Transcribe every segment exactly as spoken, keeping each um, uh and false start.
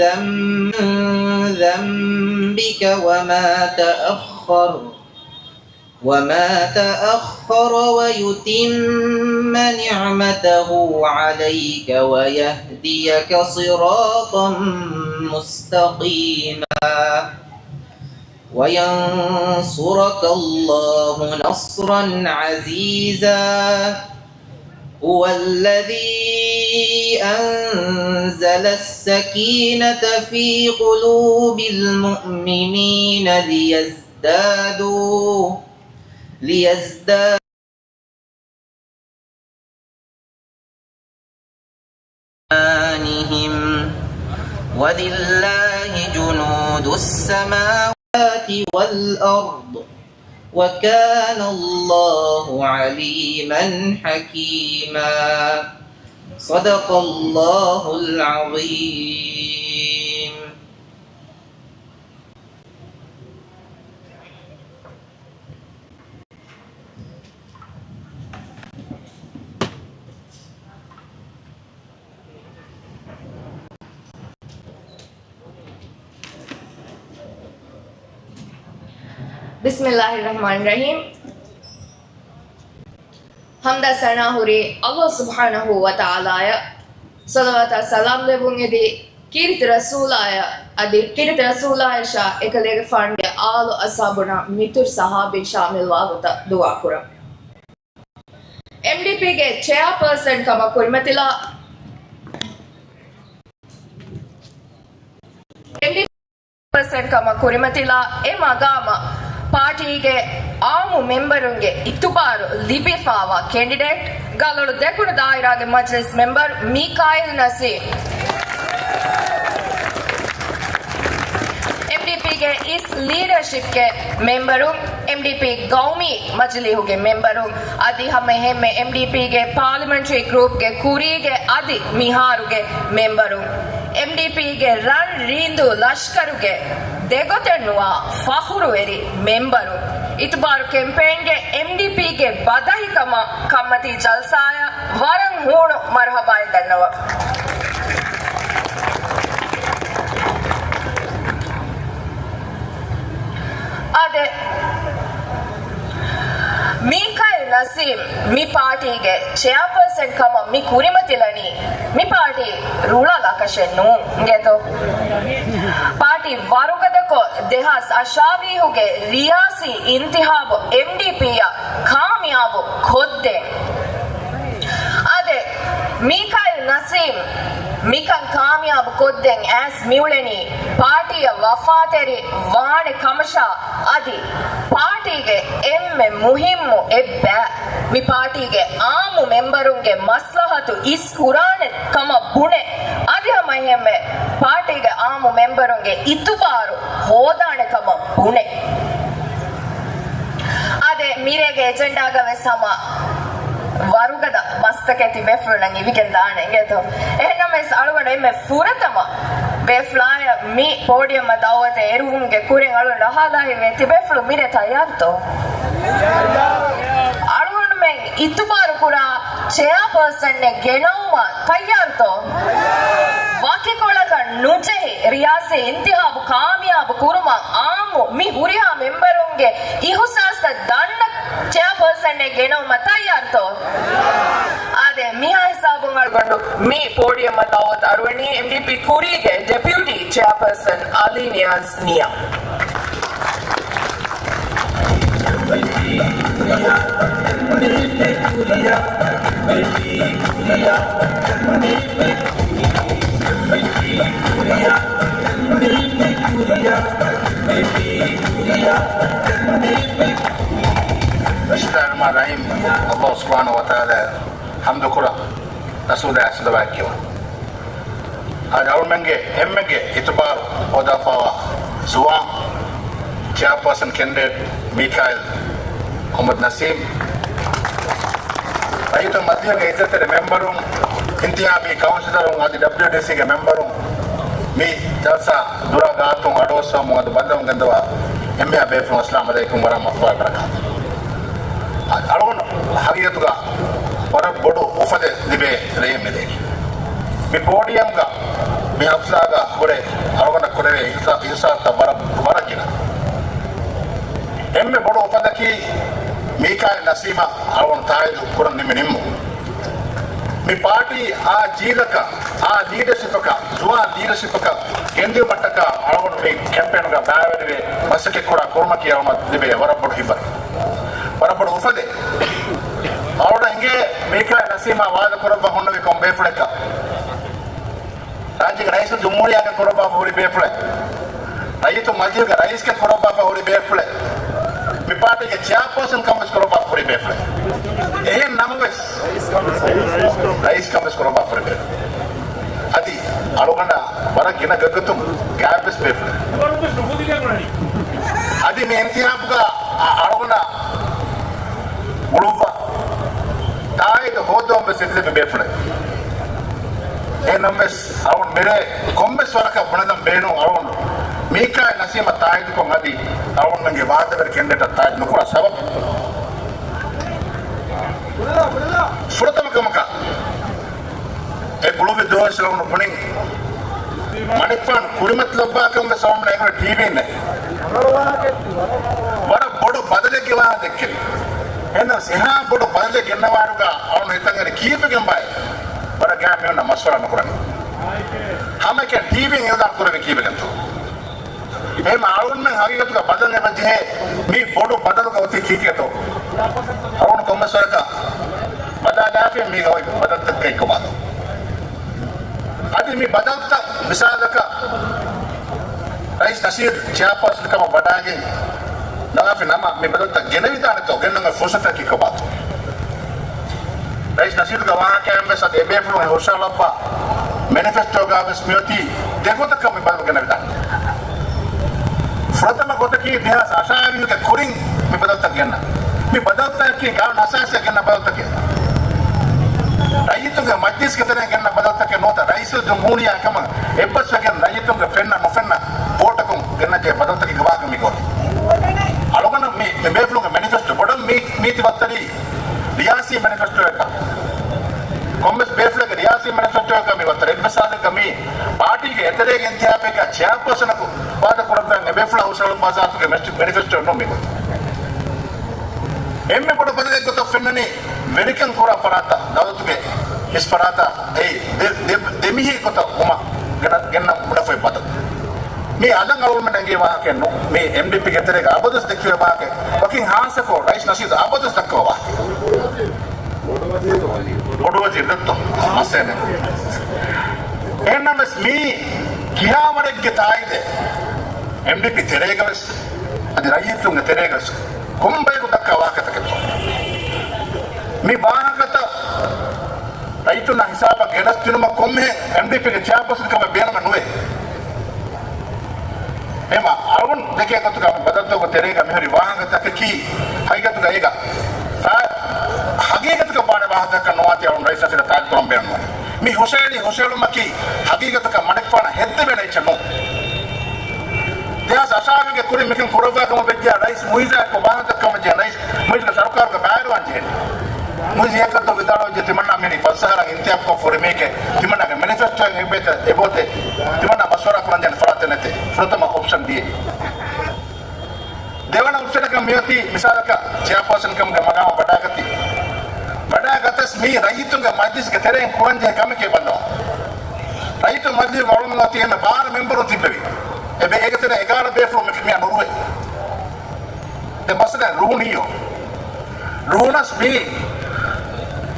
ذم-، ذنبك وما تأخر، وما تأخر ويتم نعمته عليك ويهديك صراطا مستقيما. وينصرك الله نصرا عزيزا. هو الذي أنزل السكينة في قلوب المؤمنين ليزدادوا، ليزدادوا إيمانهم، ولله جنود السماوات والأرض، وكان الله عليما حكيما. صدق الله العظيم. ބިސްމިއްލާހި ރަޙްމާނި ރަޙީމް. ޙަމްދާ ސަނާ ހުރީ ﷲ ސުބްޙާނަހޫ ވަތަޢާލާއަށް، ޞަލަވާތާ ސަލާމް ލެއްވުން އެދި، ކީރިތި ރަސޫލާއަށް، އަދި ކީރިތި ރަސޫލާއަށާ އެކަލޭގެފާނުގެ އާލު އަޞްޙާބުންނާ މިތުރު ޞަޙާބީން ޝާމިލްވާ ގޮތަށް ދުޢާ ކުރަން. އެމްޑީޕީގެ ޗެއާޕާސަން ކަމަށް ކުރިމަތިލާ، އެމްޑީޕީ ޕާސަން ކަމަށް ކުރިމަތިލާ އެ މަގާމަށް ޕާޓީގެ އާއްމު މެމްބަރުންގެ އިތުބާރު ލިބިފާވާ ކެންޑިޑޭޓް، ގަލޮޅު ދެކުނު ދާއިރާގެ މަޖްލިސް މެމްބަރު މީކާއިލް ނަސީމް. އެމްޑީޕީގެ އިސް ލީޑަރޝިޕްގެ މެމްބަރުން، އެމްޑީޕީ ގައުމީ މަޖިލީހުގެ މެމްބަރުން، އަދި ހަމައެހެންމެ އެމްޑީޕީގެ ޕާލިމެންޓްރީ ގްރޫޕްގެ ކުރީގެ އަދި މިހާރުގެ މެމްބަރުން، އެމްޑީޕީގެ ރަން ރީނދޫ ލަޝްކަރުގެ ދެގޮތެއްނުވާ ފަޚުރުވެރި މެމްބަރުން، އިތުބާރު ކެމްޕޭންގެ އެމްޑީޕީގެ ބަދަހިކަމަށް ކަންމަތީ ޖަލްސާއަށް ވަރަށް ހޫނު މަރުޙަބާއެއް ދަންނަވަން. އާދެ، މީކާއިލް ނަސީމް މި ޕާޓީގެ ޗެއާޕާސަން ކަމަށް މި ކުރިމަތިލަނީ މި ޕާޓީ ރުޅާ ލަކަށެއް ނޫން އިނގޭތޯ. ޕާޓީ ވަރުގަދަކޮށް ދެހާސް އަށާވީހުގެ ރިޔާސީ އިންތިހާބު އެމްޑީޕީއަށް ކާމިޔާބު ކޮށްދޭން. އާދެ، މީކާއިލް ނަސީމް މިކަން ކާމިޔާބު ކޮށްދޭން އައިސް މިއުޅެނީ ޕާޓީއަށް ވަފާތެރި ވާނެ ކަމަށާ، އަދި ޕާޓީގެ އެންމެ މުހިއްމު އެއްބައި، މި ޕާޓީގެ އާއްމު މެމްބަރުންގެ މަސްލަހަތު އިސް ކުރާނެ ކަމަށް ބުނެ، އަދި ހަމައެހެންމެ ޕާޓީގެ އާއްމު މެމްބަރުންގެ އިތުބާރު ހޯދާނެ ކަމަށް ބުނެ. އާދެ، މިރޭގެ އެޖެންޑާގަ ވެސް ހަމަ ވަރުގަދަ ބަސްތަކެއް ތިބޭފުޅުންނަށް އިވިގެން ދާނެ އިނގޭތޯ. އެހެންނަމަވެސް އަޅުގަނޑު އެންމެ ފުރަތަމަ ބޭފުޅާޔަށް މި ޕޯޑިއަމަށް ދައުވަތެއް އެރުވުމުގެ ކުރިން އަޅުގަނޑު އަހާލާ ހިތްވޭ، ތިބޭފުޅުން މިރޭ ތައްޔާރުތޯ؟ އަޅުގަނޑުމެން އިތުބާރު ކުރާ ޗެއާޕާސަންއެއް ގެނައުމަށް ތައްޔާރުތޯ؟ ވަކިކޮޅަކަށް ނުޖެހި ރިޔާސީ އިންތިހާބު ކާމިޔާބު ކުރުމަށް އާއްމު މި ހުރިހާ މެމްބަރުންގެ އިހުސާސްތައް ދަންނަ ޗެ ގެނައުމަށް ތައްޔާރުތޯ؟ އާދެ، މިހާ ހިސާބުން އަޅުގަނޑު މި ޕޯޑިއަމަށް ދައުވަތު އަރުވަނީ އެމްޑީޕީ ކުރީގެ ޑެޕިއުޓީ ޗެއާޕާސަން އަލީ ނިޔާޒް ނިޔާ. بسم الله الرحمن الرحيم. الله سبحانه وتعالى ޙަމްދު ކުރަން، ރަސޫލާއަށް ޞަލަވާތް ކިޔަވަން. އަދި އަޅުމެންގެ އެންމެގެ އިތުބާރު ހޯދާފައިވާ ޒުވާން ޗެއާޕާސަން ކެންޑިޑޭޓް މީކާއިލް މުޙައްމަދު ނަސީމް، ރައްޔިތުންގެ މަޖިލީހުގެ އިއްޒަތްތެރި މެމްބަރުން، އިންތިހާބީ ކައުންސިލަރުން އަދި ޑަބްލިއުޑީސީގެ މެމްބަރުން، މި ޖަލްސާ ދުރާ ގާތުން އަޑުއައްސަވަމުން އަދި ބައްލަވަމުން ގެންދަވާ އެންމެހާ ބޭފުޅުން، އައްސަލާމު ޢަލައިކުމް ވަރަޙްމަތުﷲ ވަބަރަކާތުހު. އަ-، އަޅުގަނޑު ހަގީގަތުގަ ވަރަށް ބޮޑު އުފަލެއް ލިބޭ ރެއެއް މިދޭކި. މި ޕޯޑިއަމްގަ މި ޙަފްލާގަ ހުރެ އަޅުގަނޑަށް ކުރެވޭ އިހްސާ-، އިހްސާސްތައް ވަރަށް، ވަރަށް ގިނަ. އެންމެ ބޮޑު އުފަލަކީ މީކާއިލް ނަސީމަށް އަޅުގަނޑު ތާއީދު ކުރަން ނިންމި ނިންމުން. މި ޕާޓީ އާ ޖީލަކަށް، އާ ލީޑަޝިޕަކަށް، ޒުވާން ލީޑަޝިޕަކަށް ގެންދިއުމަށްޓަކާ އަޅުގަނޑު މި ކެމްޕޭނުގަ ބައިވެރިވެ މަސައްކަތްކުރާ ކުރުމަކީ އަޅުގަނޑަށް ލިބޭ ވަރަށް ބޮޑު ހިތްވަރު، ވަރަށް ބޮޑު އުފަލެއް. އަޅުގަނޑަށް އިނގޭ މީކާއިލް ނަސީމާ ވާދަ ކުރައްވާ ހުންނެވި ކޮން ބޭފުޅެއްކަން. ރާއްޖޭގެ ރައީސުލްޖުމްހޫރިއްޔާގެ ކުރައްވާފަ ހުރި ބޭފުޅެއް، ރައްޔިތުންގެ މަޖިލީހުގެ ރައީސްކަން ކުރައްވާފަ ހުރި ބޭފުޅެއް، މި ޕާޓީގެ ޗެއާޕާސަންކަން ވެސް ކުރައްވާފަ ހުރި ބޭފުޅެއް. އެހެން ނަމަވެސް، ރައީސްކަން ވެސް ކުރައްވާފަ ހުރި ބޭފުޅެއް. އަދި އަޅުގަނޑަށް ވަރަށް ގިނަ ގޮތްގޮތުން ގާތްވެސް ބޭފުޅެއް. އަދި މި އިންތިހާބުގަ އަ-، އަޅުގަނޑަށް އުޅުއްވާ ތާއީދު ހޯދަވަން ވެސް އެދިލެއްވި ބޭފުޅެއް. އެހެންނަމަވެސް، އަޅުގަނޑު މިރޭ ކޮންމެސް ވަރަކަށް ބުނެލަން ބޭނުން އަޅުގަނޑު މީކާއިލް ނަސީމަށް ތާއީދުކޮށް އަދި އަޅުގަނޑުމެންގެ ވާދަވެރި ކެންޑިޑޭޓަށް ތާއީދު ނުކުރާ ސަބަބު، ފުރަތަމަ ކަމަކަށް އެ ގުޅުއްވި ދުވަސް އަޅުގަނޑު ބުނިން މަނިކުފާނު ކުރިމަތިލައްވާކަމަށް ވެސް އަޅުގަނޑު އެނގުނު ޓީވީންނެއް. ވަރަށް ބޮޑު ބަދަލެއްގެ ވާހަކަ ދެއްކެވި. އެހެނަސް އެހާ ބޮޑު ބަދަލެއް ގެންނަވާއިރުގަ އަޅުގަނޑު ހިތަށް އެރި ކީއްވެގެން ބާއި؟ ވަރަށް ގާތް މީހުންނާ މަޝްވަރާ ނުކުރަނީ. ހަމައެކަނި ޓީވީން އިއުލާން ކުރެވި ކީއްވެގެންތޯ؟ އެހެން އަޅުގަނޑުމެން ހަގީގަތުގަ ބަދަލު އެބަ ޖެހޭ މި ބޮޑު ބަދަލުގަ އޮތީ ކީކޭތޯ؟ އަޅުގަނޑު ކޮންމެސް ވަރަކަށް ބަލާލާފި މީގަ އޮތް ބަދަލުތަކެއް ކޮބާތޯ؟ އަދި މި ބަދަލުތައް މިސާލަކަށް ރައީސް ނަޝީދު ޗެއާޕާސަން ކަމަށް ވަޑައިގެން ލަވާފި ނަމަ މި ބަދަލުތައް ގެނެވިދާނެތޯ؟ ގެންނަން އޮތް ފުރުސަތަކީ ކޮބާތޯ؟ ރައީސް ނަޝީދުގެ ވާހަކައިން ވެސް އަދި އެބޭފުޅުން ހުށަހަޅައްވާ މެނިފެސްޓޯގަ ވެސް މިއޮތީ ދެގޮތަކަށް މި ބަދަލު ގެނެވިދާނެ. ފުރަތަމަ ގޮތަކީ ދެހާސް އަށާވީހުގެ ކުރިން މި ބަދަލުތައް ގެންނަ. މި ބަދަލުތަކަކީ ގާނޫނު އަސާސީއަށް ގެންނަ ބަދަލުތަކެއް. ރައްޔިތުންގެ މަޖްލިސްގެ ތެރެއިން ގެންނަ ބަދަލުތަކެއް ނުވަތަ ރައީސުލްޖުމްހޫރިއްޔާ ކަމަށް އެއްބަސްވެގެން ރައްޔިތުންގެ ފެންނަ ނުފެންނަ ވޯޓަކުން ގެންނަ ޖެހޭ ބަދަލުތަކެއްގެ ވާހަކަ މި ގޮތް. އަޅުގަނޑަށް މި، މި ބޭފުޅުންގެ މެނިފެސްޓޯ ބޮޑަށް މީ، މީތި ވައްތަރީ ރިޔާސީ މެނިފެސްޓޯއަކަށް، ކޮންމެސް ބޭފުޅެއްގެ ރިޔާސީ މެނިފެސްޓޯއަކަށް މި ވައްތަރެއް. އެއްވެސް ސާލެއްގަ މި ޕާޓީގެ އެތެރޭގެ އިންތިހާބެއްގަ ޗެއާޕާސަނަކު ވާދަ ކުރައްވަން އެބޭފުޅާ ހުށަހަޅުއްވާ ޒާތުގެ މެސް-، މެނިފެސްޓޯއެއް ނޫން މި ގޮތަށް. އެންމެ ބޮޑު ބަދަލެއް ގޮތަށް ފެންނަނީ ވެރިކަން ކުރާ ފަރާތަށް، ދައުލަތުގެ ހިސް ފަރާތަށް އެއީ ދެ، ދެ، ދެ މީހެއް ގޮތަށް ވުމަށް ގެނަ، ގެންނަ ބުނެފައި ބަދަލު. މީ އަލަށް އަޅުގަނޑުމެން އެނގޭ ވާހަކައެއް ނޫން. މީ އެމްޑީޕީގެ ތެރޭގަ އަބަދުވެސް ދެއްކެވޭ ވާހަކައެއް. ވަކިން ހާއްސަކޮށް ރައީސް ނަޝީދު އަބަދުވެސް ދައްކަވާ ވާހަކައެއް. ބޮޑު ވަޒީރު ދައްތޯ؟ މައްސަލައެއް ނެތް. އެހެންނަމަވެސް މީ ކިހާވަރެއްގެ ތާއީދެއް އެމްޑީޕީ ތެރޭގަވެސް އަދި ރައްޔިތުންގެ ތެރޭގަވެސް ކޮންބަޔަކު ދައްކާ ވާހަކަތަކެއްތޯ؟ މި ވާހަކަތައް ރައްޔިތުންނާ ހިސާބަށް ގެނަސްދިނުމަށް ކޮންމެހެން އެމްޑީޕީގެ ޗެއާޕާސަންކަމަށް ބޭނުމެއް ނުވޭ. އެހެންވީމަ އަޅުގަނޑު ދެކޭ ގޮތުގަ މި ބަދަލުތަކުގެ ތެރޭގަ މިހުރި ވާހަކަތަކަކީ ހަގީގަތުގަ އޭގަ ތާ-، ހަގީގަތުގަ ވާނެ ވާހަކަތަކަށް ނުވާތީ އަޅުގަނޑު ރައީސް ނަޝީދަށް ތާއީދު ކުރަން ބޭނުންވަނީ. މި ހުށަހެޅި ހުށަހެޅުމަކީ ހަގީގަތަކަށް މަނިކުފާނަށް ހެއްދެވޭނެ އެއްޗެއް ނޫން. ދެހާސް އަށާވީހުގެ ކުރިން މިކަން ކުރައްވާ ކަމަށް ވެއްޖެޔާ ރައީސް މުއިއްޒާ އެއްކޮށް ވާހަކަ ދައްކަމަށް ޖެހޭ ރައީސް މުއިއްޒުގެ ސަރުކާރުގަ ބައިވެރިވާން ޖެހޭ. މުއިއްޒު އެކަންތައް ވިދާޅުވެއްޖެ ތިމަންނާ މިއިނީ ފަސް އަހަރަށް އިންތިހާބުކޮށް ހުރި މީހެއް ތިމަންނާގެ މެނިފެސްޓޯއެއް އެބައޮތޭ. ތިމަންނާ މަޝްވަރާ ކުރަން ޖެހޭ ފަރާތެއް ނެތޭ. ފުރަތަމަ އޮޕްޝަން ޑީ. ދެވަނަ އޮޕްޝަނަކަށް މިއޮތީ މިސާލަކަށް ޗެއާޕާސަން ކަމުގެ މަގާމަށް ވަޑާގަތީ. ވަޑާގަތަސް މީ ރައްޔިތުންގެ މަޖިލިސްގެ ތެރެއިން ކުރަންޖެހޭ ކަމެކޭ ބައްލަވާ. ރައްޔިތުން މަޖިލިސް ވަޅުން އޮތީ އެންމެ ބާރަ މެމްބަރުން ތިއްބެވި. އެބެ އޭގެ ތެރޭ އެގާރަ ބޭފުޅުން މި މިއާ ނުރުވޭ. ދެ މައްސަލަ ރުހުނިއްޔޯ. ރުހުނަސް މި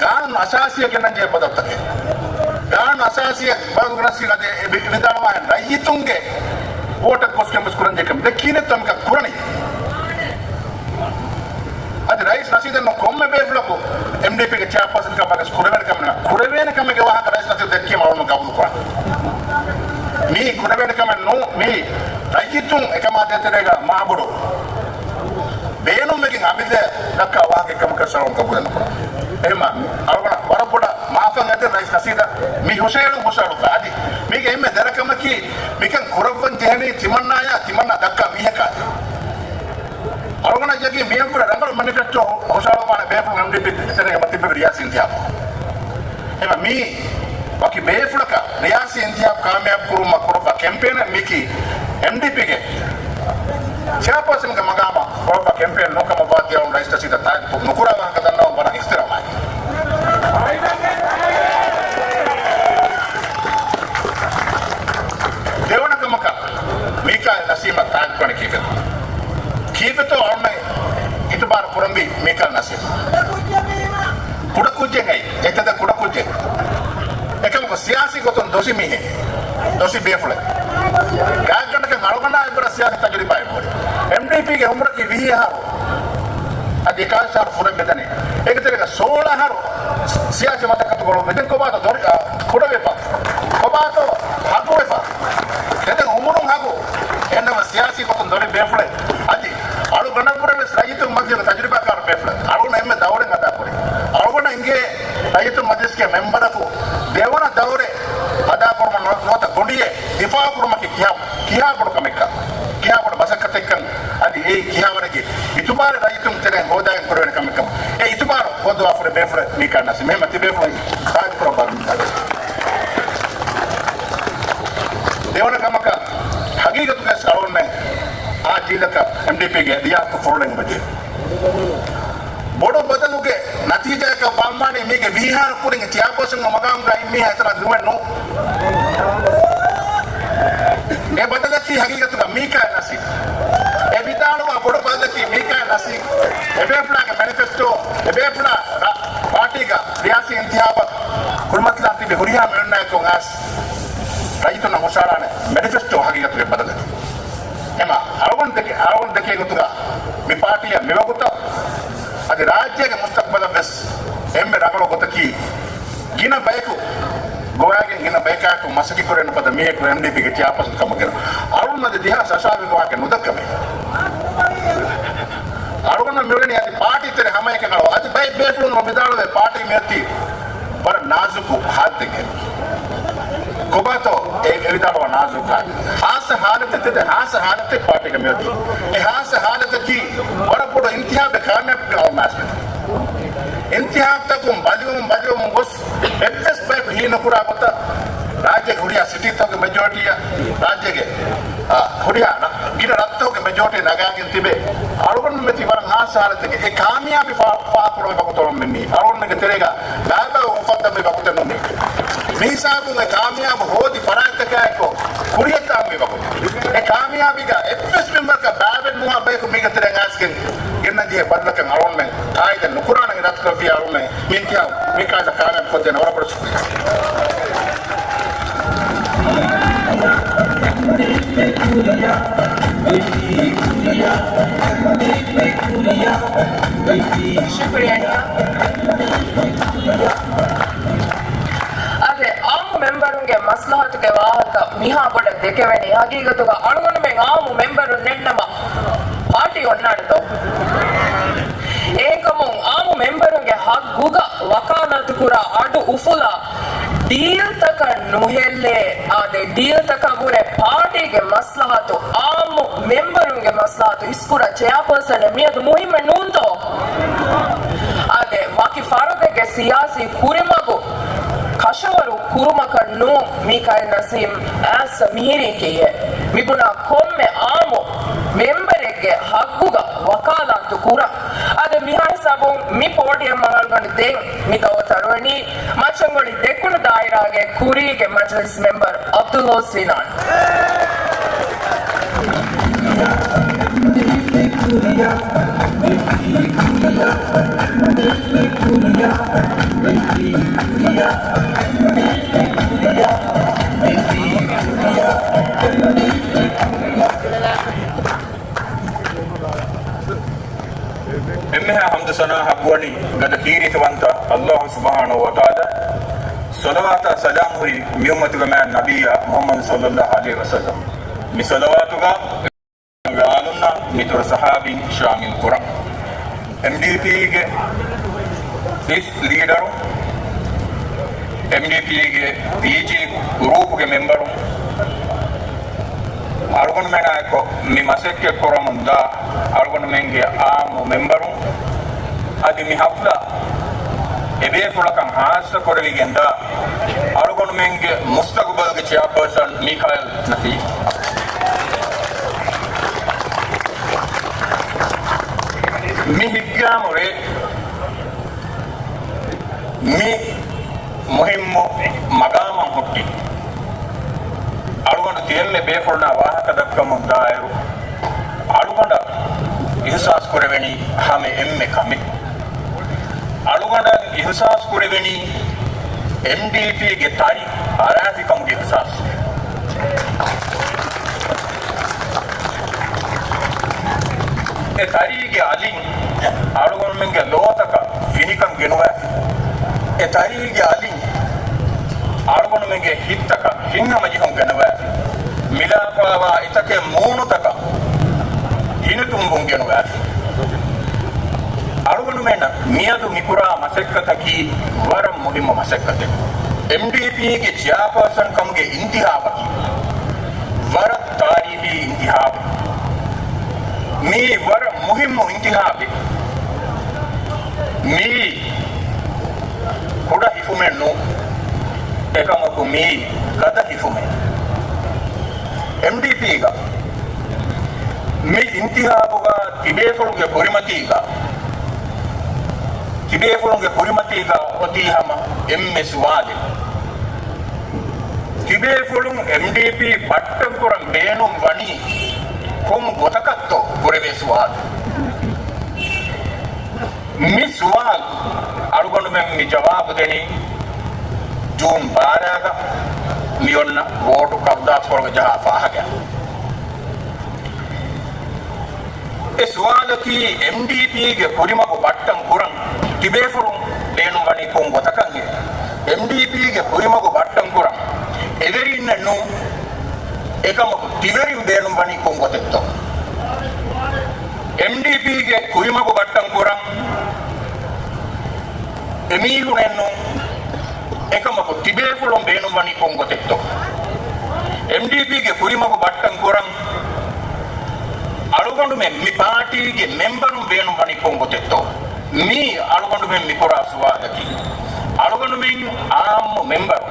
ގާނޫނު އަސާސީއަށް ގެންނަންޖެހޭ ބަދަލުތަކެއް. ގާނޫނު އަސާސީއަށް ބަދަލު ގެނަސް އަދި އެ ވި-، ވިދާޅުވާހެން ރައްޔިތުންގެ ވޯޓަށް ގޮސްގެން ވެސް ކުރަންޖެހޭ ކަމެއް. ދެ ކިހިނެއްތޯ މިކަން ކުރަނީ؟ އަދި ރައީސް ނަޝީދަށް ނޫން ކޮންމެ ބޭފުޅަކު އެމްޑީޕީގެ ޗެއާޕާސަން ކަމަށް ވެސް ކުރެވޭނެ ކަމެއް ނޫން. ކުރެވޭނެ ކަމެއްގެ ވާހަކަ ރައީސް ނަޝީދު ދެއްކީމަ އަޅުގަނޑު ގަބޫލު ކުރަން. މީ ކުރެވޭނެ ކަމެއް ނޫން. މީ ރައްޔިތުން އެކަމާ ދޭތެރޭގަ މާބޮޑު ބޭނުންވެގެން އަމިއްލަ ދައްކާ ވާހަކަ ކަމަކަށް އަޅުގަނޑު ގަބޫލެއް ނުކުރަން. އެހެންމަ އަޅުގަނޑަށް ވަރަށް ބޮޑަށް މާފަށް އެދެން ރައީސް ނަޝީދަށް މި ހުށަހެޅުން ހުށަހަޅުއްވާ. އަދި މީގެ އެންމެ ދެރަ ކަމަކީ މިކަން ކުރައްވަން ޖެހެނީ ތިމަންނާޔާ ތިމަންނާ ދައްކާ މީހަކާ. އަޅުގަނޑަށް ޔަގީން މިއަށްވުރެ ރަނގަޅު މެނިފެސްޓޯ ހުށަހަޅުވާނެ ބޭފުޅުން އެމްޑީޕީ ތެރޭގަ ތިއްބެވި ރިޔާސީ އިންތިހާބު. އެމަ މީ ވަކި ބޭފުޅަކަށް ރިޔާސީ އިންތިހާބު ކާމިޔާބު ކުރުމަށް ކުރައްވާ ކެމްޕޭނެއް މީކީ އެމްޑީޕީގެ ޗެއާޕާސަންގެ މަގާމަށް ކުރައްވާ ކެމްޕޭން ނޫން ކަމަށްވާތީ އަޅުގަނޑު ރައީސް ނަޝީދަށް ތާއީދު ނުކުރާ ވާހަކަ ދަންނަވަން ވަރަށް އިޙްތިރާމާއި. ދެވަނަ ކަމަކަށް މީކާއިލް ނަސީމަށް ތާއީދު ކުރަނީ ކީއްވެތޯ؟ ކީއްވެތޯ އަޅުމެ އިތުބާރު ކުރަންވީ މީކާއިލް ނަސީމް؟ ކުޑަކުއްޖެއް އައި، އެތަދަ ކުޑަކުއްޖެއް. އެކަމަކު ސިޔާސީ ގޮތުން ދޮށި މީހެއް، ދޮށި ބޭފުޅެއް. ގާތްގަނޑަކަށް އަޅުގަނޑާ އެއްވަރަށް ސިޔާސީ ތަޖުރިބާއެއް ހުރި. އެމްޑީޕީގެ އުމުރަކީ ވިހި އަހަރު. އަދި އެކާވީސް އަހަރު ފުރެ މިދަނީ. އޭގެ ތެރޭގަ ސޯޅަ އަހަރު ސިޔާސީ މަސައްކަތު ކުރުން ވެދެން ކޮބާތޯ ދޮރި، އަ، ކުޑަވެފަ؟ ކޮބާތޯ ހަގުވެފަ؟ ދެދެން އުމުރުން ހަގު. އެހެންނަމަ ސިޔާސީ ގޮތުން ދޮށި ބޭފުޅެއް. އަދި އަޅުގަނޑަށްވުރެ ވެސް ރައްޔިތުން މަޖިލިސްގެ ތަޖުރިބާކާރު ބޭފުޅެއް. އަޅުގަނޑު އެންމެ ދައުރެއް އަދާކުރި. އަޅުގަނޑަށް އިނގޭ ރައްޔިތުން މަޖިލިސްގެ މެމްބަރަކު ދެވަނަ ދައުރެއް އަދާކުރުމަށް ނު-، ނުވަތަ ގޮނޑިއެއް ދިފާއު ކުރުމަކީ ކިހާ، ކިހާ ބޮޑު ކަމެއްކަން، ކިހާ ބޮޑު މަސައްކަތެއްކަން، އަދި އެއީ ކިހާވަރެއްގެ އިތުބާރެއް ރައްޔިތުން ތެރެއިން ހޯދާގެން ކުރެވޭނެ ކަމެއްކަން. އެ އިތުބާރު ހޯދުވާފަ ހުރި ބޭފުޅެއް މީކާ ނަސީމް. އެހެންމަ ތިބޭފުޅުން ތާއީދު ކުރައްވާ ދިން ކާރި. ދެވަނަ ކަމަކަށް ހަގީގަތުގައި އަޅުގަނޑުމެން އާ ޖީލަކަށް އެމްޑީޕީގެ ރިޔާސަތު ފުރޮޅެން އުޅެދޭ. ބޮޑު ބަދަލުގެ ނަތީޖާއަކަށް ވާންވާނީ މީގެ ވީހާރަ ކުރިން ޗެއާޕާސަންގެ މަގާމުގައި މީހާ އެތަނަށް ނުވެ ނޫ. އެ ބަދަލަކީ ހަގީގަތުގަ މީކާ ނަސީމް. އެ ވިދާޅުވާ ބޮޑު ބަދަލަކީ މީކާ ނަސީމް. އެބޭފުޅާގެ މެނިފެސްޓޯ، އެބޭފުޅާ ރަ-، ޕާޓީގަ ރިޔާސީ އިންތިހާބަށް ކުރިމަތިލާން ތިބި ހުރިހާ މިއޮންނާއެކު އައިސް ރައްޔިތުންނަށް ހުށަހަޅާނެ މެނިފެސްޓޯ ހަގީގަތުގެ ބަދަލެއް. އެމަ އަޅުގަނޑު ދެކެ، އަޅުގަނޑު ދެކޭ ގޮތުގަ މި ޕާޓީއަށް މިވަގުތަށް އަދި ރާއްޖޭގެ މުސްތަޤްބަލަށް ވެސް އެންމެ ރަނގަޅު ގޮތަކީ ގިނަ ބަޔަކު ގޮވައިގެން ގިނަ ބަޔަކާއެކު މަސައްކަތް ކުރެވޭނެ ފަދަ މީހަކު އެމްޑީޕީގެ ޗެއާޕާސަން ކަމަށް ގެނަ. އަޅުގަނޑު އަދި ދެހާސް އަށާވީސް ވާހަކަ ނުދައްކަމޭ. އަޅުގަނޑަށް މިއުޅެނީ އަދި ޕާޓީ ތެރެ ހަމައެކަނި އަޅު އަދި ބައެއް ބޭފުޅުން ވިދާޅުވޭ ޕާޓީ މިއޮތީ ވަރަށް ނާޒުކު ހާލަތެއްގައި. ކޮބާތޯ އެ، އެ ވިދާޅުވާ ނާޒުކު ހާލަތެއް؟ ހާއްސަ ހާލަތެއް ތެދެއް، ހާއްސަ ހާލަތެއް ޕާޓީގަ މިއޮތީ. އެ ހާއްސަ ހާލަތަކީ ވަރަށް ބޮޑު އިންތިހާބެއް ކާމިޔާބު ކުރުމަށް އައިސްފަ. އިންތިހާބުތަކުން ބަލިވަމުން، ބަލިވަމުން ގޮސް އެއްވެސް ބަޔަކު ހީނުކުރާ ގޮތަށް ރާއްޖޭގެ ހުރިހާ ސިޓީތަކުގެ މެޖޯރިޓީއަށް، ރާއްޖޭގެ، އާ، ހުރިހާ ރަ-، ގިނަ ރަށްތަކުގެ މެޖޯރިޓީ ނަގާގެން ތިބެ. އަޅުގަނޑު މެތި ވަރަށް ހާއްސަ ހާލަތެއްގެ އެ ކާމިޔާބީ ފާ-، ފާހަގަކުރުމަށް ވަގުތު އަޅުގަނޑުމެން މި އަޅުގަނޑުމެންގެ ތެރޭގަ ބައިބައި އުފައްދަންވީ ވަގުތެއް ނޫން. މި ހިސާބުން އެ ކާމިޔާބު ހޯދި ފަރާތްތަކާއެކު ކުރިއަށް ދާންވީ ވަގުތު. އެ ކާމިޔާބީގަ އެއްވެސް މެމްބަރަކަށް ބައިވެރި ނުވާ ބަޔަކު މީގެ ތެރެއިން އައިސްގެން ގެންނަންޖެހޭ ބަދަލަކަށް އަޅުގަނޑުމެން ތާއީދެއް ނުކުރާނަން އިރާދަކުރެއްވިއްޔާ އަޅުގަނޑުމެން މި އިންތިހާބު މިކާލަ ކާމިޔާބު ކޮށްދޭނެ. ވަރަށް ބޮޑަށް ޝުކުރިއްޔާ. ޝުކުރިއްޔާ. އާދެ، އާއްމު މެމްބަރުންގެ މަސްލަހަތުގެ ވާހަކަ މިހާ ބޮޑަށް ދެކެވެނީ. ހަގީގަތުގަ އަޅުގަނޑުމެން އާއްމު މެމްބަރުން ނެންނަމަ ޕާޓީ އޮންނާނެތޯ؟ އެހެންކަމުން އާއްމު މެމްބަރުންގެ ހައްގުގަ ވަކާލާތުކުރާ އަޑު އުފުލާ ޑީލްތަކަށް ނުހެއްލޭ. އާދެ، ޑީލްތަކަށްވުރެ ޕާޓީގެ މަސްލަހަތު، އާއްމު މެމްބަރުންގެ މަސްލަހަތު އިސްކުރާ ޗެއާޕާސަނެއް މިއަދު މުހިއްމެއް ނޫންތޯ؟ އާދެ، ވަކި ފަރުދެއްގެ ސިޔާސީ ކުރިމަގު ކަށަވަރު ކުރުމަކަށް ނޫން މީކާއިލް ނަސީމް އައިސް މިހިރީ ކިޔޭ. މިބުނާ ކޮންމެ އާއްމު މެމްބަރެއްގެ ހައްގުގަ ވަކާލާ މި ޕޯޑިއަމަށް އަޅުގަނޑު ދެން މި ދައުވަތު އަރުވަނީ މައްޗަންގޮޅި ދެކުނު ދާއިރާގެ ކުރީގެ މަޖިލިސް މެމްބަރު އަބްދުއްލޯސް ވިނާން. އެންމެހާ ޙަމްދު ސަނާ ޙައްޤުވަނީ ގަދަ ކީރިތިވަންތަ ﷲ ސުބްޙާނަހޫ ވަތަޢާލާ، ޞަލަވާތާ ސަލާމް ހުރި މިއުއްމަތުގެ މާތް ނަބިއްޔާ މުޙައްމަދު ޞައްލައްލާހު ޢަލައިހި ވަސައްލަމް. މި ޞަލަވާތުގަ އާލުންނާ މިތުރު ޞަޙާބީން ޝާމިލް ކުރަން. އެމްޑީޕީގެ އިސް ލީޑަރު، އެމްޑީޕީގެ ޕީޖީ ގްރޫޕުގެ މެމްބަރު، އަޅުގަނޑުމެނާއެކު މި މަސައްކަތް ކުރަމުންދާ އަޅުގަނޑުމެންގެ އާއްމު މެމްބަރުން، އަދި މި ޙަފްލާ އެބޭފުޅަކަށް ޚާއްޞަ ކުރެވިގެންދާ އަޅުގަނޑުމެންގެ މުސްތަގުބަލްގެ ޗެއާޕާސަން މީކާއިލް ނަސީމް. މި ހިތްގައިމު ރޭ މި މުހިއްމު މަގާމަށް ހުއްޓި، އަޅުގަނޑު ތިއެންމެ ބޭފުޅުންނާ ވާހަކަ ދައްކަމުން ދާއިރު، އަޅުގަނޑަށް އިޙްސާސް ކުރެވެނީ ހަމަ އެންމެ ކަމެއް. އަޅުގަނޑަށް އިޙްސާސް ކުރެވެނީ އެމްޑީޕީގެ ތަރި އަރާފި ކަމުގެ އިޙްސާސް. އެ ތަރީގެ އަލިން އަޅުގަނޑުމެންގެ ލޯތަކަށް ފިނިކަން ގެނުވާފި. އެ ތަރީގެ އަލިން އަޅުގަނޑުމެންގެ ހިތްތަކަށް ހިތްހަމަޖެހުން ގެނުވާފި. މިލާފައިވާ އެތަކެއް މޫނުތަކަށް ހިނިތުންވުން ގެނުވާފި. އަޅުގަނޑުމެންނަށް މިއަދު މިކުރާ މަސައްކަތަކީ ވަރަށް މުހިއްމު މަސައްކަތެއް. އެމްޑީޕީގެ ޗެއާޕާސަން ކަމުގެ އިންތިހާބަކީ ވަރަށް ތާރީހީ އިންތިހާބެއް. މީ ވަރަށް މުހިއްމު އިންތިހާބެއް. މީ ކުޑަ ހިފުމެއް ނޫން. އެކަމަކު މީ ގަދަ ހިފުމެއް. އެމްޑީޕީގަ މި އިންތިހާބުގަ ތިބޭފުޅުންގެ ކުރިމަތީގަ، ތިބޭފުޅުންގެ ކުރިމަތީގަ އޮތީ ހަމަ އެންމެ ސުވާލެއް. ތިބޭފުޅުން އެމްޑީޕީ ބައްޓަން ކުރަން ބޭނުން ވަނީ ކޮން ގޮތަކަށްތޯ ކުރެވޭ ސުވާލު. މި ސުވާލު އަޅުގަނޑުމެން މި ޖަވާބު ދެނީ ޖޫން ބާރައިގަ މި އޮންނަ ވޯޓު ކަރުދާސްކޮޅުގަ ޖަހާ ފާހަގަ. އެ ސުވާލަކީ އެމްޑީޕީގެ ކުރިމަގު ބައްޓަން ކުރަން ތިބޭފުޅުން ބޭނުންވަނީ ކޮން ގޮތަކަށްހޭ؟ އެމްޑީޕީގެ ކުރިމަގު ބައްޓަން ކުރަން އެވެރިންނެއް ނޫން. އެކަމަކު ތިވެރިން ބޭނުންވަނީ ކޮން ގޮތެއްތޯ؟ އެމްޑީޕީގެ ކުރިމަގު ބައްޓަން ކުރަން އެމީހުނެއްނު. އެކަމަކު ތިބޭފުޅުން ބޭނުންވަނީ ކޮން ގޮތެއްތޯ؟ އެމްޑީޕީގެ ކުރިމަގު ބައްޓަން ކުރަން އަޅުގަނޑުމެން މި ޕާޓީގެ މެމްބަރުން ބޭނުންވަނީ ކޮން ގޮތެއްތޯ؟ މީ އަޅުގަނޑުމެން މިކުރާ ސުވާލަކީ. އަޅުގަނޑުމެން އާއްމު މެމްބަރު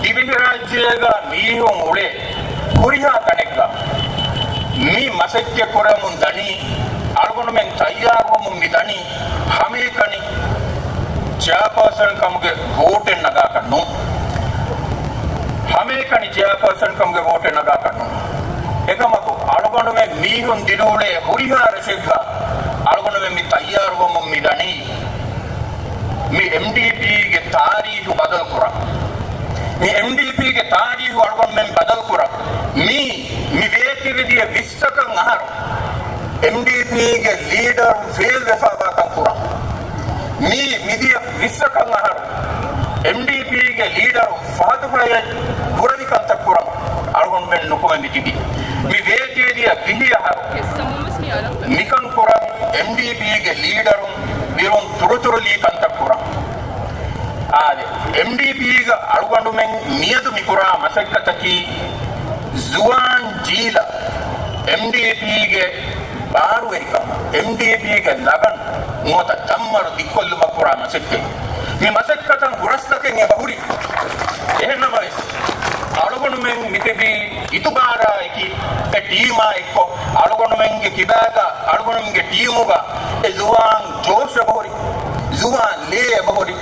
ދިވެހިރާއްޖޭގަ މީހުން އުޅޭ ހުރިހާ ތަނެއްގަ މި މަސައްކަތް ކުރަމުން ދަނީ، އަޅުގަނޑުމެން ތައްޔާރުވަމުން މި ދަނީ، ހަމައެކަނި ޗެއާޕާސަން ކަމުގެ ވޯޓެއް ނަގާކަށް ނޫން. ހަމައެކަނި ޗެއާޕާސަން ކަމުގެ ވޯޓެއް ނަގާކަށް ނޫން. އެކަމަކު، އަޅުގަނޑުމެން މީހުން ދިރިއުޅޭ ހުރިހާ ރަށެއްގަ އަޅުގަނޑުމެން މި ތައްޔާރުވަމުން މި ދަނީ، މި އެމްޑީޕީގެ ތާރީޚު ބަދަލުކުރަން. މި އެމްޑީޕީގެ ތާރީޚު އަޅުގަނޑުމެން ބަދަލުކުރަން. މީ، މި ވޭތުވެދިޔަ ވިއްސަކަށް އަހަރު އެމްޑީޕީގެ ލީޑަރު ފެއިލްވެފައިވާކަން ކުރަން. މީ، މިދިޔަ ވިއްސަކަށް އަހަރު އެމްޑީޕީގެ ލީޑަރު ފަހަތު ފަހަތް ކުރެވި ކަންތައް ކުރަން އަޅުގަނޑުމެން ނުކުމެ މިތިބީ. މި ވޭތުވެދިޔަ ވިހި އަހަރު މިކަން ކުރަން އެމްޑީޕީގެ ލީޑަރުން ވިރުން ތުރުތުރުލީ ކަންތައް ކުރަން. އާދެ، އެމްޑީޕީގަ އަޅުގަނޑުމެން މިއަދު މިކުރާ މަސައްކަތަކީ ޒުވާން ޖީލަށް އެމްޑީޕީގެ ބާރުވެރިކަމަށް، އެމްޑީޕީގެ ލަގަން ނުވަތަ ދަންމަރު ދިއްކޮށްލުމަށް ކުރާ މަސައްކަތް. މި މަސައްކަތަށް ހުރަސްތަކެއް އެބަހުރި. އެހެންނަމަވެސް، އަޅުގަނޑުމެން މިތިބީ އިތުބާރާއެކި އެ ޓީމާ އެއްކޮށް، އަޅުގަނޑުމެންގެ ކިބާގަ، އަޅުގަނޑުމެންގެ ޓީމުގަ އެ ޒުވާން ޖޯޝް އެބަހުރި. ޒުވާން ލޭ އެބަހުރި،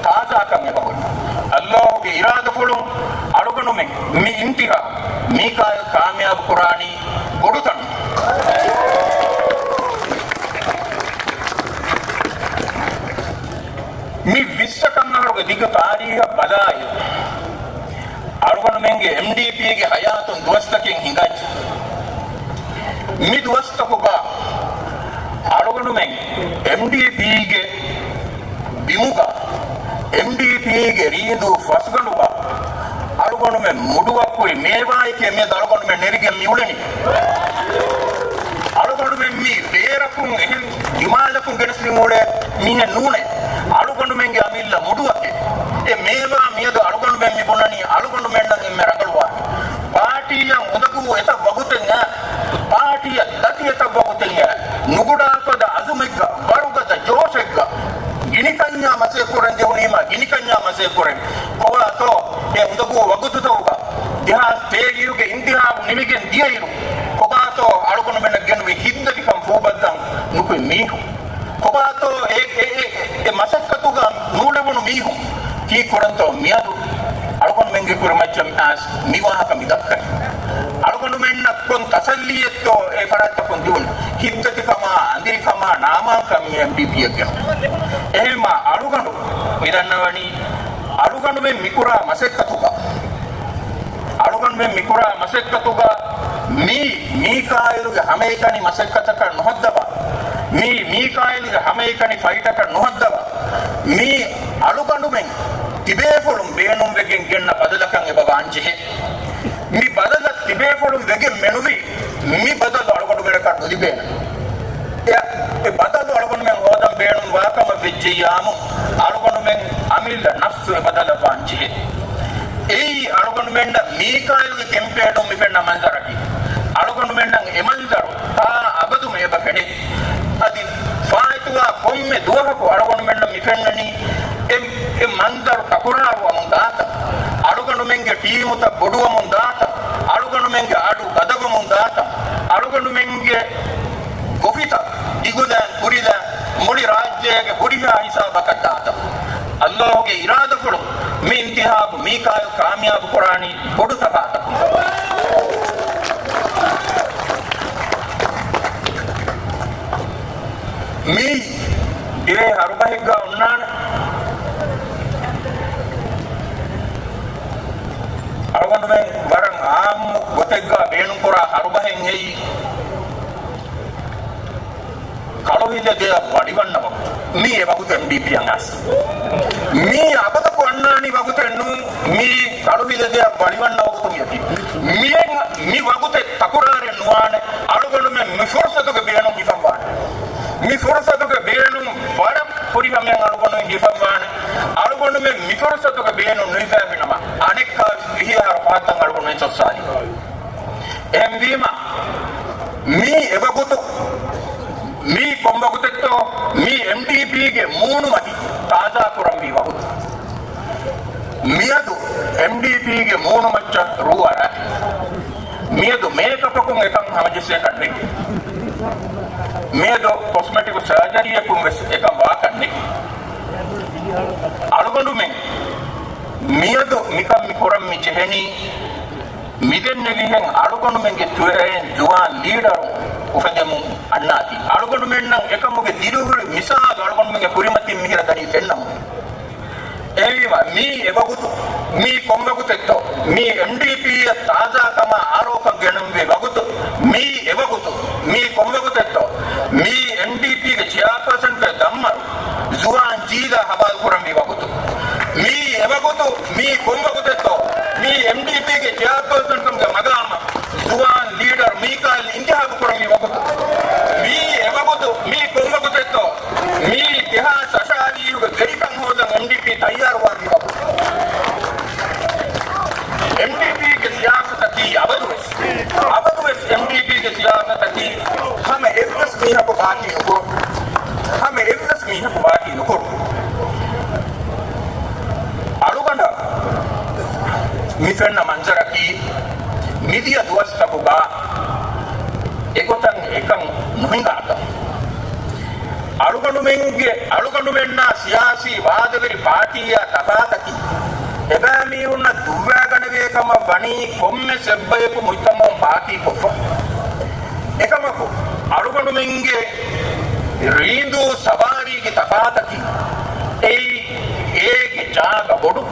ތާޒާކަން އެބަހުރި. އައްލާހުގެ އިރާދަފުޅުން އަޅުގަނޑުމެން މި އިންތިހާބު މީކާއިލް ކާމިޔާބު ކުރާނީ ބޮޑުތަނުން. މި ވިއްސަކަށް އަހަރުގެ ދިގު ތާރީހަށް ބަލާއިރު، އަޅުގަނޑުމެންގެ އެމްޑީޕީގެ ހަޔާތުން ދުވަސްތަކެއް ހިނގައްޖެ. މި ދުވަސްތަކުގަ އަޅުގަނޑުމެން އެމްޑީޕީގެ ބިމުގަ، އެމްޑީޕީގެ ރީދޫ ފަސްގަނޑުގަ އަޅުގަނޑުމެން މުޑުއަށް ކުރި މޭވާއެކޭ މިއަދު އަޅުގަނޑުމެން ނެރިގެން މިއުޅެނީ. އަޅުގަނޑުމެން މީ ބޭރަކުން އެހެން ދިމާލަކުން ގެނެސްދިން އުޅޭ މީހެއް ނޫނޭ. އަޅުގަނޑުމެންގެ އަމިއްލަ މުޑުއަކޭ. އެ މޭވާ މިއަދު އަޅުގަނޑުމެން މި ބުނަނީ އަޅުގަނޑުމެންނަށް އެންމެ ރަނގަޅުވާނެ. ޕާޓީއަށް އުނދަގޫ އެތައް ވަގުތެއް އައި، ޕާޓީއަށް ދަތި އެތައް ވަގުތެއް އައި، ނުގުޑާފަދަ އަޒުމެއްގަ، ވަރުގަދަ ޖޯޝެއްގަ ގިނިކަންޏާ މަސައްކަތް ކުރަން ޖެހުނީމާ، ގިނިކަންޏާ މަސައްކަތް ކުރަން. ކޮބާތޯ އެ އުނދަގޫ ވަގުތުތަކުގަ ދެހާސް ތޭވީހުގެ އިންތިހާބު ނިމިގެން ދިޔައިރު، ކޮބާތޯ އަޅުގަނޑުމެންނަށް ގެނުވި ހިތްދަތިކަން ފޫބައްދަން ނުކުތް މީހުން؟ ކޮބާތޯ އެ، އެ، އެ، އެ މަސައްކަތުގަ ނޫޅެވުނު މީހުން؟ ކީއްކުރަންތޯ މިއަދު އަޅުގަނޑުމެންގެ ކުރިމައްޗަށް އައިސް މި ވާހަކަ މި ދައްކަނީ؟ އަޅުގަނޑުމެންނަށް ކޮން ތަސައްލީއެއްތޯ އެ ފަރާތްތަކުން ދިއުން؟ ހިތްދަތިކަމާ، އަނދިރިކަމާ، ނާމާންކަން މި އެމްޑީޕީއަށް ގެނުން. އެހެންމާ އަޅުގަނޑު މި ދަންނަވަނީ، އަޅުގަނޑުމެން މިކުރާ މަސައްކަތުގަ، އަޅުގަނޑުމެން މިކުރާ މަސައްކަތުގަ މީ މީކާއިލުގެ ހަމައެކަނި މަސައްކަތަކަށް ނުހައްދަވާ، މީ މީކާއިލުގެ ހަމައެކަނި ފައިޓަކަށް ނުހައްދަވާ، މީ އަޅުގަނޑުމެން ތިބޭފުޅުން ބޭނުންވެގެން ގެންނަ ބަދަލަކަށް އެބަ ވާންޖެހޭ. މި ބަދަލަށް ތިބޭފުޅުން ވެގެން މެނުވީ، މި ބަދަލު އަޅުގަނޑުމެނަކަށް ނުލިބޭނެ. އެ، އެ ބަދަލު އަޅުގަނޑުމެން ހޯދަން ބޭނުން ވާކަމަށް ވެއްޖެއްޔާމު، އަޅުގަނޑުމެން އަމިއްލަ ނަފްސު އެ ބަދަލަށް ވާންޖެހޭ. އެއީ އަޅުގަނޑުމެންނަށް މީކާއިލްގެ ކެމްޕޭނުން މި ފެންނަ މަންޒަރަކީ. އަޅުގަނޑުމެންނަށް އެ މަންޒަރު ތާ އަބަދުމެ އެބަ ފެނޭ. އަދި ފާއިތުވާ ކޮންމެ ދުވަހަކު އަޅުގަނޑުމެންނަށް މި ފެންނަނީ އެ، އެ މަންޒަރު ތަކުރާރުވަމުން ދާތަން، އަޅުގަނޑުމެންގެ ޓީމުތައް ބޮޑުވަމުން ދާތަން، އަޅުގަނޑުމެންގެ އަޑު ގަދަވަމުން ދާތަން، އަޅުގަނޑުމެންގެ ގޮފިތައް ދިގުލަން ކުރިލަން މުޅި ރާއްޖޭގެ ހުރިހާ ހިސާބަކަށް ދާތަން. އައްލާހުގެ އިރާދަފުޅުން މި އިންތިހާބު މީކާއިލް ކާމިޔާބު ކުރާނީ ބޮޑު ތަފާތަކުން. މީ ދިވެހި ހަރުބަހެއްގަ އޮންނާނެ. އަޅުގަނޑުމެން ވަރަށް އާއްމު ގޮތެއްގަ ބޭނުންކުރާ ހަރުބަހެއް ހެއްޔި؟ ކަޅު ހިލަ ދެއަށް ވަޅިވަންނަ ވަގުތު. މީ އެ ވަގުތު އެމްޑީޕީއަށް އައިސް. މީ އަބަދަކު އަންނާނީ ވަގުތެއް ނޫން. މީ ކަޅު ހިލަ ދެއަށް ވަޅިވަންނަ ވަގުތު މިއޮތީ. މިއެއް، މި ވަގުތެއް ތަކުރާރެއް ނުވާނެ. އަޅުގަނޑުމެން މި ފުރުސަތުގެ ބޭނުން ހިފަންވާނެ. މި ފުރުސަތުގެ ބޭނުން ވަރަށް ފުރިހަމައިން އަޅުގަނޑުމެން ހިފަންވާނެ. އަޅުގަނޑުމެން މި ފުރުސަތުގެ ބޭނުން ނުހިފާފިނަމަ، އަނެއްކާވެސް ވިހި އަހަރު ފަހަތަށް އަޅުގަނޑުމެން ސޮއްސާލީ. އެހެންވީމަ، މީ އެވަގުތު، މީ ކޮން ވަގުތެއްތޯ، މީ އެމްޑީޕީގެ މޫނުމަތި ތާޒާކުރަންވީ ވަގުތު. މިއަދު އެމްޑީޕީގެ މޫނުމައްޗަށް ރޫ އަރާފި. މިއަދު މޭކަޕަކުން އެކަން ހަމަޖެއްސޭކަށް ނެތް. މިއަދު ކޮސްމެޓިކް ސާޖަރީއަކުން ވެސް އެކަން ވާކަށް ނެތް. އަޅުގަނޑުމެން މިއަދު މިކަން މި ކުރަން މި ޖެހެނީ، މިދެންނެވިހެން އަޅުގަނޑުމެންގެ ތެރެއިން ޒުވާން ލީޑަރު އުފެދެމުން އަންނާތީ. އަޅުގަނޑުމެންނަށް އެކަމުގެ ދިރިހުރި މިސާލު އަޅުގަނޑުމެންގެ ކުރިމަތިން މިހިރަ ދަނީ ފެންނަމުން. އެހެންވީމަ، މީ އެވަގުތު، މީ ކޮން ވަގުތެއްތޯ، މީ އެމްޑީޕީއަށް ތާޒާކަމާ އާރޯކަން ގެނުންވި ވަގުތު، މީ އެވަގުތު، މީ ކޮން ވަގުތެއްތޯ، މީ އެމްޑީޕީގެ ޗެއާޕާސަންގެ ދަންމަރު ޒުވާން ޖީލާ ހަވާލު ކުރަންވީ ވަގުތު. މީ އެވަގުތު، މީ ކޮން ވަގުތެއްތޯ، މީ އެމްޑީޕީގެ ޗެއާޕާސަންކަމުގެ މަގާމަށް ޒުވާން ލީޑަރު މީކާއިލް އިންތިހާބު ކުރަންވީ ވަގުތު. މީ އެވަގުތު، މީ ކޮން ވަގުތެއްތޯ، މީ ތެރެއިން އަށާވީހުގެ ވެރިކަން ހޯދަން އެމްޑީޕީ ތައްޔާރުވާންވީ ވަގުތު. އެމްޑީޕީގެ ސިޔާސަތަކީ އަބަދުވެސް، އަބަދުވެސް އެމްޑީޕީގެ ސިޔާސަތަކީ ހަމަ އެއްވެސް މީހަކު ބާކީ ނުކުރުން. ހަމަ އެއްވެސް މީހަކު ބާކީ ނުކުރުން. އަޅުގަނޑަށް މި ފެންނަ މަންޒަރަކީ މިދިޔަ ދުވަސްތަކުގަ އެގޮތަށް އެކަން ނުހިނގާކަން. އަޅުގަނޑުމެންގެ، އަޅުގަނޑުމެންނާ ސިޔާސީ ވާދަވެރި ޕާޓީއާ ތަފާތަކީ، އެބައިމީހުންނަށް ދުއްވާގަނެވޭ ކަމަށް ވަނީ ކޮންމެސް އެއްބަޔަކު މުޖްތަމަޢުން ޕާކީކޮށްފަ. އެކަމަކު، އަޅުގަނޑުމެންގެ ރީނދޫ ސަވާރީގެ ތަފާތަކީ، އެއީ އޭގެ ޖާގަ ބޮޑު،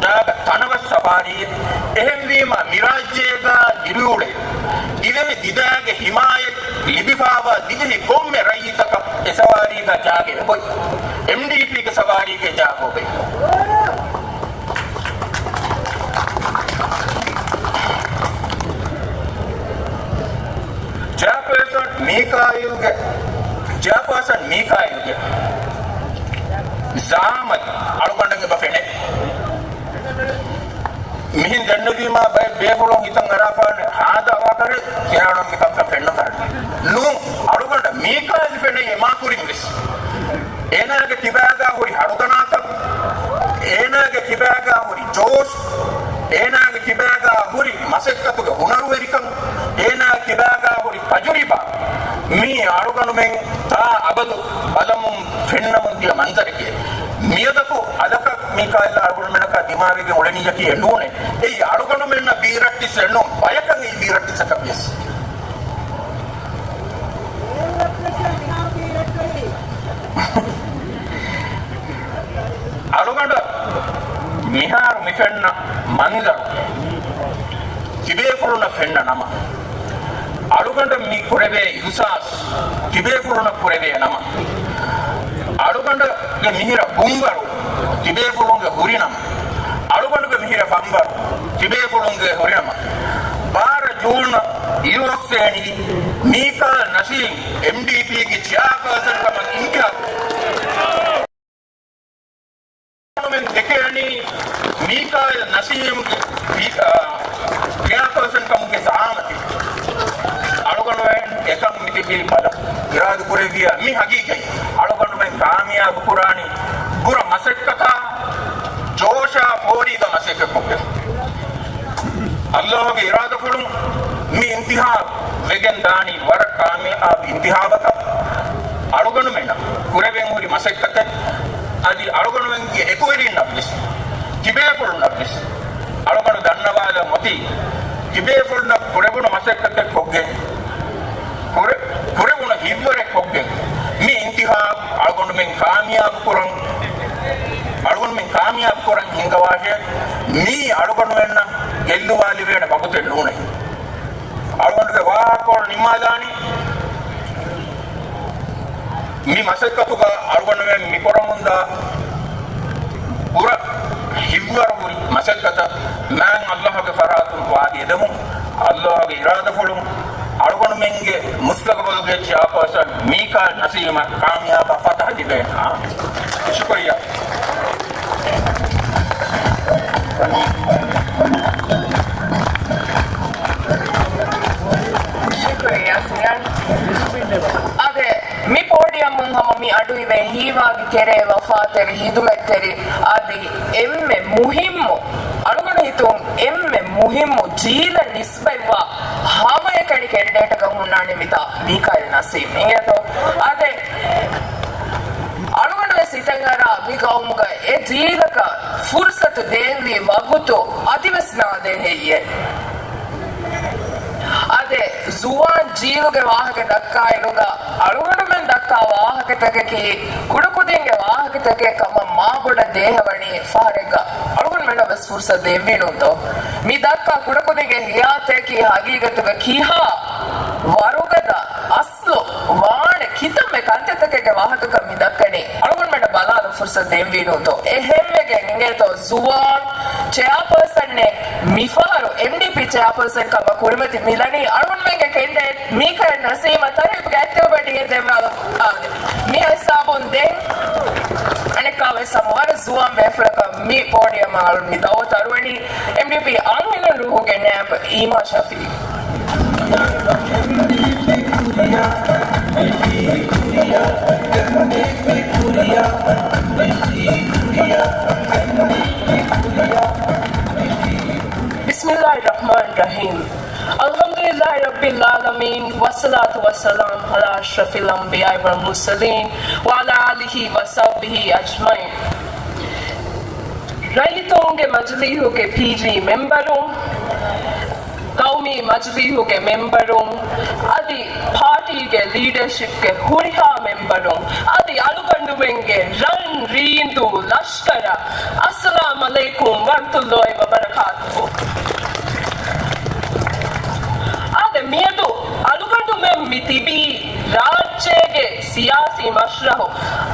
ޖާގަ ތަނަވަސް ސަފާރީއެއް. އެހެންވީމަ، މިރާއްޖޭގަ ދިރިއުޅޭ ދިވެހި ދިދައިގެ ހިމާޔަތް ލިބިފާވާ ދިވެހި ކޮންމެ ރައްޔިތަކަށް އެ ސަވާރީގަ ޖާގަ އެބޮތް. އެމްޑީޕީގެ ސަވާރީގެ ޖާގަ އޮބެ. ޗެއާޕާސަން މީކާއިލްގެ، ޗެއާޕާސަން މީކާއިލްގެ ޒަޢާމަތް އަޅުގަނޑަށް އެބަ ފެނޭ. މިހެން ދެންނެވީމާ ބައެއް ބޭފުޅުން ހިތަށް އަރާފާނެ ހާދަ އަވާކަރެއް ފިރާނަމްގެ ކަންކަން ފެންނަ ކަރަން. ނޫން، އަޅުގަނޑަށް މީކާއިލް ފެނޭ އެމާ ކުރިން ވެސް. އޭނާގެ ކިބާގާ ހުރި ހަރުދަނާކަން، އޭނާގެ ކިބާގާ ހުރި ޖޯޝް، އޭނާގެ ކިބާގާ ހުރި މަސައްކަތުގެ ހުނަރުވެރިކަން، އޭނާގެ ކިބާގާ ހުރި ތަޖުރިބާ، މީ އަޅުގަނޑުމެން ތާ އަބަދު ބަލަމުން ފެންނަމުން ދިޔަ މަންޒަރެކޭ. މިއަދަކު އަލަކަށް މީކާއިލް އަޅުގަނޑުމެންނަކާ ދިމާވެގެން އުޅެނިއްޔަކީ އެންޑޫނެ. އެއީ އަޅުގަނޑުމެންނަށް ބީރައްޓިސް އެއްނޫން، ބަޔަކަށް އެއީ ބީރައްޓިސްއަކަށް ވިޔަސް. އަޅުގަނޑަށް މިހާރު މި ފެންނަ މަންޒަރު ތިބޭފުޅުންނަށް ފެންނަ ނަމަ، އަޅުގަނޑަށް މި ކުރެވޭ އިޙްސާސް ތިބޭފުޅުންނަށް ކުރެވޭ ނަމަ، އަޅުގަނޑުގެ މިހިރަ ބުންގަރު ތިބޭފުޅުންގެ ހުރިނަމަ، އަޅުގަނޑުގެ މިހިރަ ފަންބަރު ތިބޭފުޅުންގެ ހުރިނަމަ، ބާރަ ޖޫނަށް އިރުއޮއްސޭނީ މީކާ ނަސީމް އެމްޑީޕީގެ ޗެއާޕާސަން ކަމަށް އިންތިހާބު. އަޅުގަނޑުމެން ދެކެނީ މީކާއިލް ނަސީމްގެ ވީ-، އާ، ޗެއާޕާސަން ކަމުގެ ޒަޢާމަތެއް. އަޅުގަނޑުމެން އެކަން މިތިބީ ބަލަ އިރާދަކުރެއްވިޔާ މި ހަގީގަތް އަޅުގަނޑުމެން ކާމިޔާބު ކުރާނީ ބުރަ މަސައްކަތާ ޖޯޝާ ފޯރީގަ މަސައްކަތްކޮށްގެން. އައްލާހުގެ އިރާދަފުޅުން މި އިންތިހާބު ވެގެން ދާނީ ވަރަށް ކާމިޔާބު އިންތިހާބަކަށް. އަޅުގަނޑުމެންނަށް ކުރެވެން ހުރި މަސައްކަތެއް އަދި އަޅުގަނޑުމެންގެ އެކުވެރިންނަށްވެސް، ތިބޭފުޅުންނަށްވެސް އަޅުގަނޑު ދަންނަވާލަން އޮތީ، ތިބޭފުޅުންނަށް ކުރެވުނު މަސައްކަތެއް ކޮށްގެން، ކުރެ-، ކުރެވުނު ހިތްވަރެއް ކޮށްގެން މި އިންތިހާބު އަޅުގަނޑުމެން ކާމިޔާބު ކުރަން، އަޅުގަނޑުމެން ކާމިޔާބު ކުރަން ހިންގަވާށޭ. މީ އަޅުގަނޑުމެންނަށް ގެއްލުވާލެވޭނެ ވަގުތެއް ނޫނޭ. އަޅުގަނޑުގެ ވާހަކަކޮޅު ނިންމާލާނީ މި މަސައްކަތުގަ އަޅުގަނޑުމެން މިކުރަމުންދާ ބުރަ ހިތްވަރު ހުރި މަސައްކަތަށް މާތް އައްލާހުގެ ފަރާތުން ވާދީ ދެމުން، އައްލާހުގެ އިރާދަފުޅުން އަޅުގަނޑުމެންގެ މުސްތަގުބަލުގެ ޗެއާޕާސަން މީކާ ނަސީމަށް ކާމިޔާބާ ފަތަހަ ލިބޭން. ޝުކުރިއްޔާ. ޝުކުރިއްޔާ ސިޔާން. އާދެ، މި ޕޯޑިއަމުން ހަމަ މި އަޑުއިވޭ ހީވާގި ތެރޭ ވަފާތެރި ހިދުމަތްތެރި އަދި އެންމެ މުހިއްމު، އަޅުގަނޑު ހިތުން އެންމެ މުހިއްމު ޖީލަށް ނިސްބަތްވާ ހަމައެކަނި ކެންޑިޑޭޓަކަށް ހުންނާނެ މިތާ މީކާއިލް ނަސީމް. އިނގޭތޯ؟ އާދެ، އަޅުގަނޑުވެސް ހިތަށް އަރާ މި ގައުމުގަ އެ ޖީލަކަށް ފުރުސަތު ދޭންވީ ވަގުތު އަދިވެސް ނާދޭ ހެއްޔޭ؟ އާދެ، ޒުވާން ޖީލުގެ ވާހަކަ ދައްކާއިރުގަ އަޅުގަނޑުމެން ދައްކާ ވާހަކަތަކަކީ ކުޑަކުދިންގެ ވާހަކަތަކެއް ކަމަށް މާބޮޑަށް ދޭހަވަނީ ފަހަރެއްގަ އަޅުގަނޑުމެންނަށް ވެސް ފުރުސަތު ދެއްވީ ނޫންތޯ؟ މި ދައްކާ ކުޑަކުދިންގެ ހިޔާތަކީ ހަގީގަތުގަ ކިހާ ވަރުގަދަ އަސްލު ވާނެ ކިތަންމެ ކަންތައްތަކެއްގެ ވާހަކަކަށް މި ދައްކަނީ. އަޅުގަނޑުމެންނަށް ބަލާލަން ފުރުސަތު ދެއްވީ ނޫންތޯ؟ އެހެންވެގެން އިނގޭތޯ ޒުވާން ޗެއާޕާސަންއެއް މިފަހަރު އެމްޑީޕީ ޗެއާޕާސަން ކަމަށް ކުރިމަތި މިލަނީ އަޅުގަނޑުމެންގެ ކެންޑިޑޭޓް މީކާއިލް ނަސީމަށް ތަރީފްގެ އަތްތެރި ބަޑިއެއް ދެއްވާލަން. އާދެ، މި ހިސާބުން ދެން އަނެއްކާވެސް ހަމަ ވަރަށް ޒުވާން ބޭފުޅަކަށް މި ޕޯޑިއަމަށް އަޅުން މި ދައުވަތު އަރުވަނީ އެމްޑީޕީ އަންހެނުން ރުހުގެ ނާއިބު އީމާ ޝަފީ. بسم الله الرحمن الرحيم. الحمد لله رب العالمين، والصلاة والسلام على أشرف الأنبياء والمرسلين وعلى آله وصحبه أجمعين. ރައްޔިތުންގެ މަޖިލީހުގެ ޕީޖީ މެމްބަރުން، ގައުމީ މަޖިލީހުގެ މެމްބަރުން، އަދި ޕާޓީގެ ލީޑަރޝިޕްގެ ހުރިހާ މެމްބަރުން، އަދި އަޅުގަނޑުމެންގެ ރަން ރީނދޫ ލަޝްކަރަށް، އައްސަލާމް ޢަލައިކުމް ވަރަޙްމަތުﷲި ވަބަރަކާތުހު. އާދެ، މިއަދު އަޅުގަނޑުމެން މި ތިބީ ރާއްޖޭގެ ސިޔާސީ މަޝްރަހު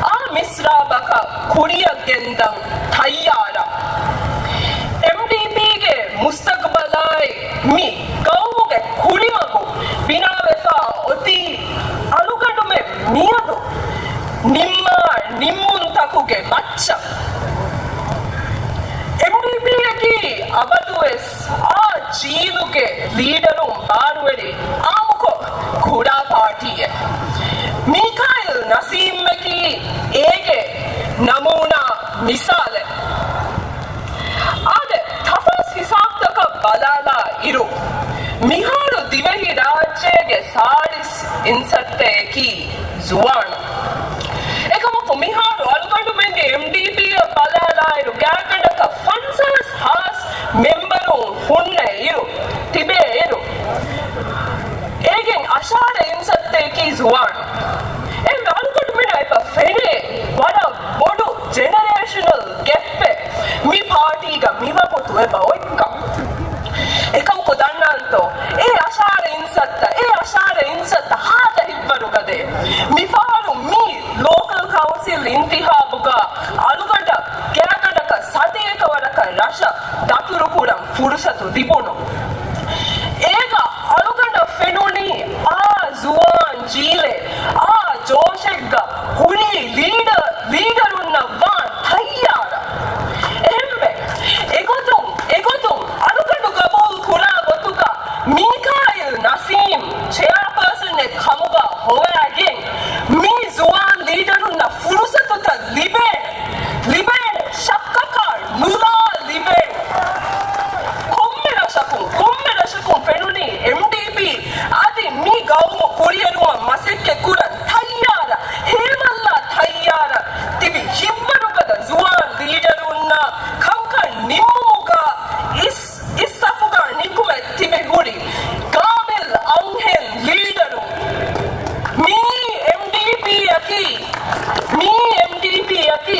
އާ މިސްރާބަކަށް ކުރިއަށް ގެންދަން ތައްޔާރަށް. އެމްޑީޕީގެ މުސްތަގުބަލާއި މި ގައުމުގެ ކުރިމަގު ބިނާވެފަ އޮތީ އަޅުގަނޑުމެން މިއަދު ނިންމާ ނިންމުންތަކުގެ މައްޗަށް. އެމްޑީޕީއަކީ އަބަދުވެސް އާ ޖީލުގެ ލީޑަރުން ބާރުވެރި އާއްމުކޮށް ކުޑަ ޕާޓީއެއް. މީކާއިލް ނަސީމްއަކީ އޭގެ ނަމޫނާ މިސާލެއް. އާދެ، ތަފާސް ހިސާބުތަކަށް ބަލާލާ އިރު، މިހާރު ދިވެހި ރާއްޖޭގެ ސާޅީސް އިންސައްތައަކީ ޒުވާނުން. އެކަމަކު، މިހާރު އަޅުގަނޑުމެންގެ އެމްޑީޕީއަށް ބަލާލާއިރު، ގާތްގަނޑަކަށް ފަންސާސް ހާސް މެމްބަރުން ހުންނަ އިރު، ތިބޭ އިރު، އޭގެން އަށާރަ އިންސައްތައަކީ ޒުވާނުން. އެހެންވެ، އަޅުގަނޑުމެންނަށް އެބަ ފެނޭ ވަރަށް ބޮޑު ޖެނެރޭޝަނަލް ގެޕެއް މި ޕާޓީގަ މިވަގުތު އެބަ އޮތްކަން. އެކަމަކު ދަންނަންތޯ، އެ އަށާރަ އިންސައްތަ، އެ އަށާރަ އިންސައްތަ ހާދަ ހިތްވަރުގަދައޭ. މިފަހަރު މި ލޯކަލް ކައުންސިލް އިންތިހާބުގަ އަޅުގަނޑަށް ގާތްގަނޑަކަށް ސަތޭކަ ވަރަކަށް ރަށަށް ދަތުރުކުރަން ފުރުސަތު ލިބުނު. އޭގަ އަޅުގަނޑަށް ފެނުނީ އާ ޒުވާން ޖީލެއް، އާ ޖޯޝެއްގަ ހުރީ ލީޑަ-، ލީޑަރުންނަށް ވާން ތައްޔާރަށް. އެހެންވެ، އެގޮތުން، އެގޮތުން އަޅުގަނޑު ގަބޫލު ކުރާ ގޮތުގަ މީކާއިލް ނަސީމް ޗެއާޕާސަނެއް ކަމުގަ ހޮވާގެން މި ޒުވާން ލީޑަރުންނަށް ފުރުސަތުތައް ލިބޭނެ. ލިބޭނެ، ޝައްކަކާ ނުލާ ލިބޭނެ. ކޮންމެ ރަށަކުން، ކޮންމެ ރަށަކުން ފެނުނީ އެމްޑީޕީ އަދި މި ގައުމު ކުރިއެރުމަށް މަސައްކަތް ކުރަން ތައްޔާރަށް، ހޭމަންލާ ތައްޔާރަށް ތިބި ހިތްވަރުގަދަ ޒުވާން ލީޑަރުންނާ ކަންކަން ނިންމުމުގަ އިސް، އިސް ސަފުގަ ނިކުމެ ތިބެ ހުރި ކާމިލް އަންހެން ލީޑަރު. މީ އެމްޑީޕީއަކީ، މީ އެމްޑީޕީއަކީ،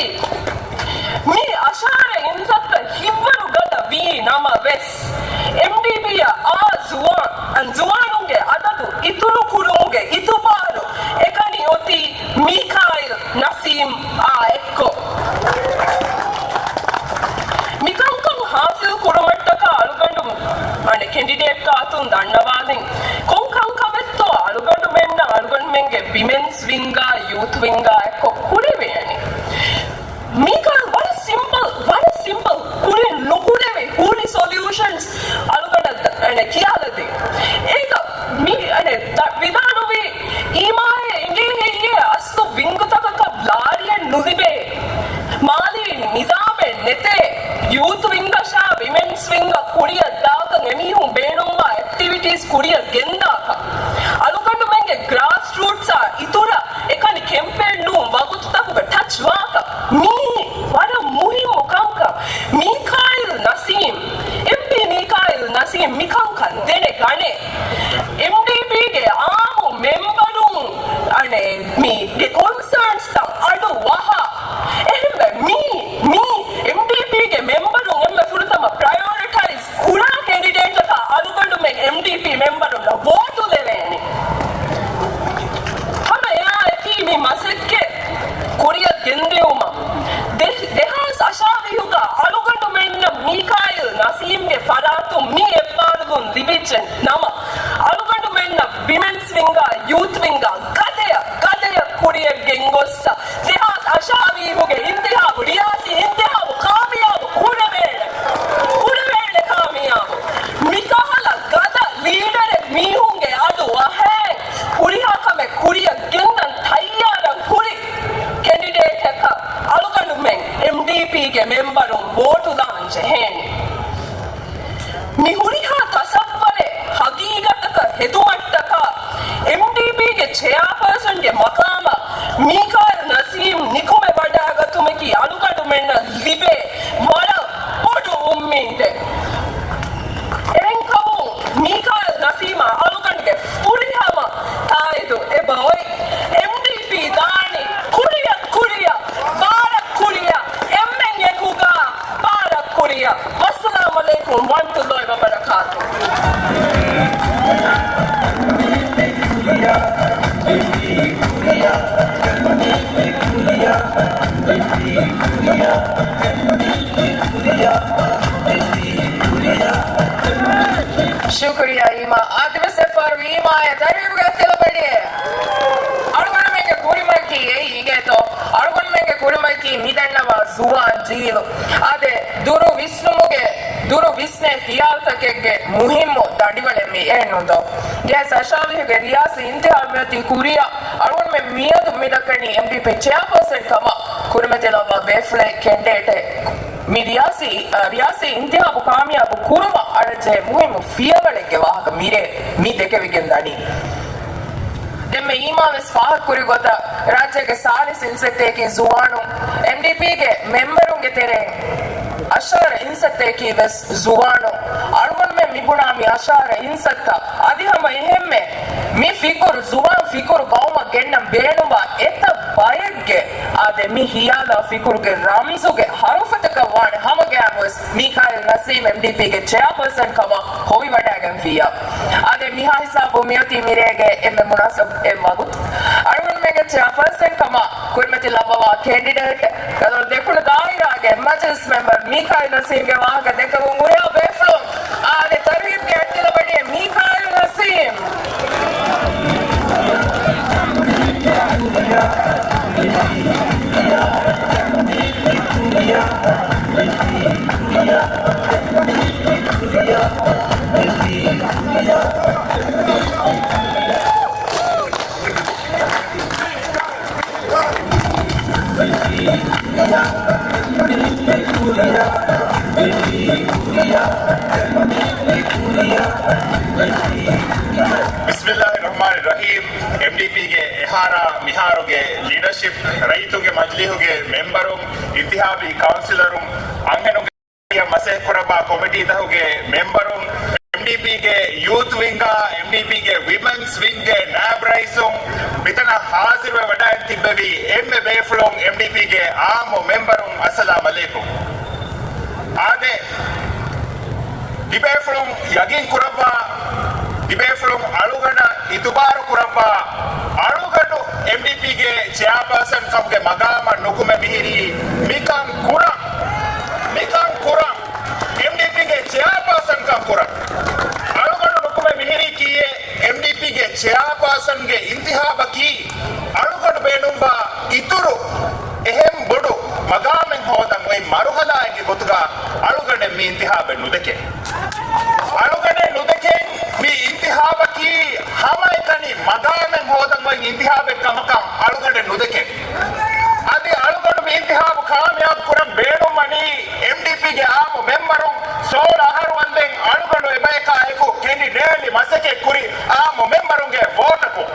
މި އަށާރަ އިންސައްތަ ހިތްވަރު ގަދަ ވީ ނަމަވެސް، އެމްޑީޕީއަށް އާ ޒުވާން، ޒުވާނުންގެ އަދަދު އިތުރު ކުރުމުގެ އިތުބާރު އެކަނި އޮތީ މީކާއިލް ނަސީމް އާ އެއްކޮށް. މިކަންކަން ހާސިލް ކުރުމަށްޓަކާ އަޅުގަނޑު، އަނެއް ކެންޑިޑޭޓް ކާތުން ދަންނަވާލިން. ކޮން ކަންކަމެއްތޯ އަޅުގަނޑުމެންނަށް އަޅުގަނޑުމެންގެ ވިމެންސް ވިންގާ ޔޫތް ވިންގާ އެއްކޮށް ކުރެވޭނެ. މީކާ ވަރަށް ސިމްޕަލް، ވަރަށް ސިމްޕަލް. ކުރިން ނުކުރެވޭ ހުރި ސޮލިއުޝަންސް އަޅުގަނޑަށް އަނެއް ކިޔާލަދޭ. އޭގަ މި އަނެއް ވިދާޅުވީ އީމާއެއް އެނގޭ ހެއްޔޭ އަސްލު ވިންގުތަކަކަށް ލާރިއެއް ނުލިބޭ، މާލީ ނިޒާމެއް ނެތޭ، ޔޫތު ވިންގަށާ ވިމެންސް ވިންގަށް ކުރިއަށް ދާކަށް އެމީހުން ބޭނުންވާ އެކްޓިވިޓީސް ކުރިއަށް ގެންދާކަށް، އަޅުގަނޑުމެންގެ ގްރާސް ރޫޓްސާ އިތުރަށް އެކަނި ކެމްޕޭން ނޫން ވަގުތުތަކުގަ ޓަޗް ވާކަށް، މީ ވަރަށް މުހިއްމު ކަންކަން. މީކާއިލް ނަސީމް، އެމްޕީ މީކާއިލް ނަސީމް މިކަންކަން ދެނެގަނޭ. އެމްޑީޕީގެ އާއްމު މެމްބަރުން އަނެއް މީގެ ކޮންސާންސްތައް އަޑު ވަހާ. އެހެންވެ މީ، މީ އެމްޑީޕީގެ މެމްބަރުން އެންމެ ފުރަތަމަ ޕްރަޔޯރިޓައިޒް ކުރާ ކެންޑިޑޭޓަކަށް އަޅުގަނޑުމެން އެމްޑީޕީ މެމްބަރުންނަށް ވޯޓު ދެވޭނެ. ހަމަ އެއާއެކީ މި މަސައްކަތް ކުރިއަށް ގެންދިއުމަށް ދެ-، ދެހާސް އަށާވީހުގަ އަޅުގަނޑުމެންނަށް މީކާއިލް ނަސީމްގެ ފަރާތުން މި އެއްބާރުލުން ލިބިއްޖެ ނަމަ، އަޅުގަނޑުމެންނަށް ވިމެންސް ވިންގާ، ޔޫތް ވިންގާ ގަދަޔަށް، ގަދަޔަށް ކުރިއަށް ގެންގޮއްސަ، ދެހާސް އަށާވީހުގެ އިންތިހާބު، ރިޔާސީ އިންތިހާބު ކާމިޔާބު ކުރެވޭނެ. ކުރެވޭނެ ކާމިޔާބު. މިކަހަލަ ގަދަ ލީޑަރެއް މީހުންގެ އަޑު ވަހައި ހުރިހާ ކަމެއް ކުރިއަށް ގެންދަން ތައްޔާރަށް ހުރި ކެންޑިޑޭޓަކަށް އަޅުގަނޑުމެން އެމްޑީޕީގެ މެމްބަރުން ވޯޓުލާން ޖެހޭނެ. މި ހުރިހާ ތަސައްވަރެއް ހަގީގަތަކަށް ހެދުމަށްޓަކާ އެމްޑީޕީގެ ޗެއާ ގެ މަޤާމަށް މީކާއިލް ނަސީމް ނިކުމެވަޑައިގަތުމަކީ އަޅުގަނޑުމެންނަށް ލިބޭ ވަރަށް ބޮޑު އުއްމީދެއް. އެހެންކަމުން މީކާއިލް ނަސީމަށް އަޅުގަނޑުގެ ފުރިހަމަ ތާއީދު އެބައޮތް. އެމްޑީޕީ ދާނީ ކުރިއަށް ކުރިއަށް، ބާރަށް ކުރިއަށް، އެންމެން އެކުގަ ބާރަށް ކުރިއަށް. ވައްސަލާމް ޢަލައިކުމް ވަރަޙްމަތުﷲި ވަބަރަކާތުހު. ޝުކުރިއްޔާ އީމާ. އާދެވެސް އެއްފަހަރު އީމާއަށް ތަރުހީބުގެ އަތްތިލަބަޑިއެއް. އަޅުގަނޑުމެންގެ ކުރިމައްޗަށް އެއީ އިނގޭތޯ؟ އަޅުގަނޑުމެންގެ ކުރިމައްޗަށް މި ދަންނަވާ ޒުވާން ޖީލު. އާދެ، ދުރު ވިސްނުމުގެ، ދުރު ވިސްނޭ ޚިޔާލުތަކެއްގެ މުހިއްމު ދަނޑިވަޅެއް މި އެހެންނުންތޯ؟ ގެސް އަށާވީހުގެ ރިޔާސީ އިންތިހާބު މިއޮތީ ކުރިއަށް. އަޅުގަނޑުމެން މިއަދު މި ދައްކަނީ އެމްޑީޕީ ޗެއާޕާސަން ކަމަށް ކުރިމަތިލައްވާ ބޭފުޅެއް ކެންޑިޑޭޓެއް. މި ރިޔާސީ، އަ، ރިޔާސީ އިންތިހާބު ކާމިޔާބު ކުރުމަށް އަޅަންޖެހޭ މުހިއްމު ފިޔަވަޅެއްގެ ވާހަކަ މިރޭ މި ދެކެވިގެން ދަނީ. ދެންމެ އީމާވެސް ފާހަގަކުރި ގޮތަށް، ރާއްޖޭގެ ސާޅީސް އިންސައްތައަކީ ޒުވާނުން. އެމްޑީޕީގެ މެމްބަރުންގެ ތެރެއިން އަށާރަ އިންސައްތައަކީ ވެސް ޒުވާނުން. އަޅުގަނޑުމެން މި ބުނާ މި އަށާރަ އިންސައްތަ އަދި ހަމަ އެހެންމެ މި ފިކުރު، ޒުވާން ފިކުރު ގައުމަށް ގެންނަން ބޭނުންވާ އެތައް ބައެއްގެ އާދެ، މި ހިޔާލާ ފިކުރުގެ ރަމްޒުގެ ހަރުފަތަކަށް ވާނެ ހަމަގައިމުވެސް މީކާއިލް ނަސީމް އެމްޑީޕީގެ ޗެއާޕާސަން ކަމަށް ހޮވިވަޑައިގެންފިއްޔާ. އާދެ، މިހާ ހިސާބު މިއޮތީ މިރޭގެ އެންމެ މުނާސަބު އެއް ވަގުތު. އަޅުގަނޑުމެންގެ ޗެއާޕާސަން ކަމަށް ކުރިމަތިލައްވަވާ ކެންޑިޑޭޓް ގަދަ ދެކުނު ދާއިރާގެ މަޖިލިސް މެމްބަރު މީކާއިލް ނަސީމްގެ ވާހަކަ ދެއްކެވުން ހުރިހާ ބޭފުޅުން އާދެ، ތަރުހީބުގެ އަތްތިލަބަޑިއެއް މީކާއިލް ނަސީމް. ބިސްމިއްލާހި ރަޙްމާނި ރަޙީމް. އެމްޑީޕީގެ އެހާރާ މިހާރުގެ ލީޑަޝިޕް، ރައްޔިތުންގެ މަޖިލީހުގެ މެމްބަރުން، އިންތިހާބީ ކައުންސިލަރުން، އަންހެނުންގެ މަސައްކަތްކުރައްވާ ކޮމިޓީތަކުގެ މެމްބަރުން، އެމްޑީޕީގެ ޔޫތު ވިންގާ، އެމްޑީޕީގެ ވިމެންސް ވިންގްގެ ނާއިބް ރައީސުން، މިތަނަށް ހާޒިރުވެ ވަޑައިން ތިއްބެވި އެންމެ ބޭފުޅުން، އެމްޑީޕީގެ އާއްމު މެމްބަރުން، އައްސަލާމް ޢަލައިކުމް. އާދެ، ތިބޭފުޅުން ޔަގީން ކުރައްވާ، ތިބޭފުޅުން އަޅުގަނޑަށް އިތުބާރު ކުރައްވާ، އަޅުގަނޑު އެމްޑީޕީގެ ޗެއާޕާސަން ކަމުގެ މަގާމަށް ނުކުމެ މިހިރީ މިކަން ކުރަން، މިކަން ކުރަން، އެމްޑީޕީގެ ޗެއާޕާސަން ކަން ކުރަން. އަޅުގަނޑު ނުކުމެ މިހިރީ ކީއެއް؟ އެމްޑީޕީގެ ޗެއާޕާސަންގެ އިންތިހާބަކީ އަޅުގަނޑު ބޭނުންވާ އިތުރު އެހެން ބޮޑު މަގާމެއް ހޯދަން އޮތް މަރުހަލާއެއްގެ ގޮތުގަ އަޅުގަނޑެއް މި އިންތިހާބެއް ނުދެކޭ. އަޅުގަނޑެއް ނުދެކެން މި އިންތިހާބަކީ ހަމައެކަނި މަގާމެއް ހޯދަން އޮތް އިންތިހާބެއް ކަމަކަށް އަޅުގަނޑެއް ނުދެކެން. އަދި އަޅުގަނޑު މި އިންތިހާބު ކާމިޔާބު ކުރަން ބޭނުންވަނީ އެމްޑީޕީގެ އާއްމު މެމްބަރުން ސޯޅަ އަހަރު ވަންދެން އަޅުގަނޑު އެބަޔަކާ އެކު ކެނޑިޑޭޓް މަސައްކަތް ކުރި އާއްމު މެމްބަރުންގެ ވޯޓަކުން.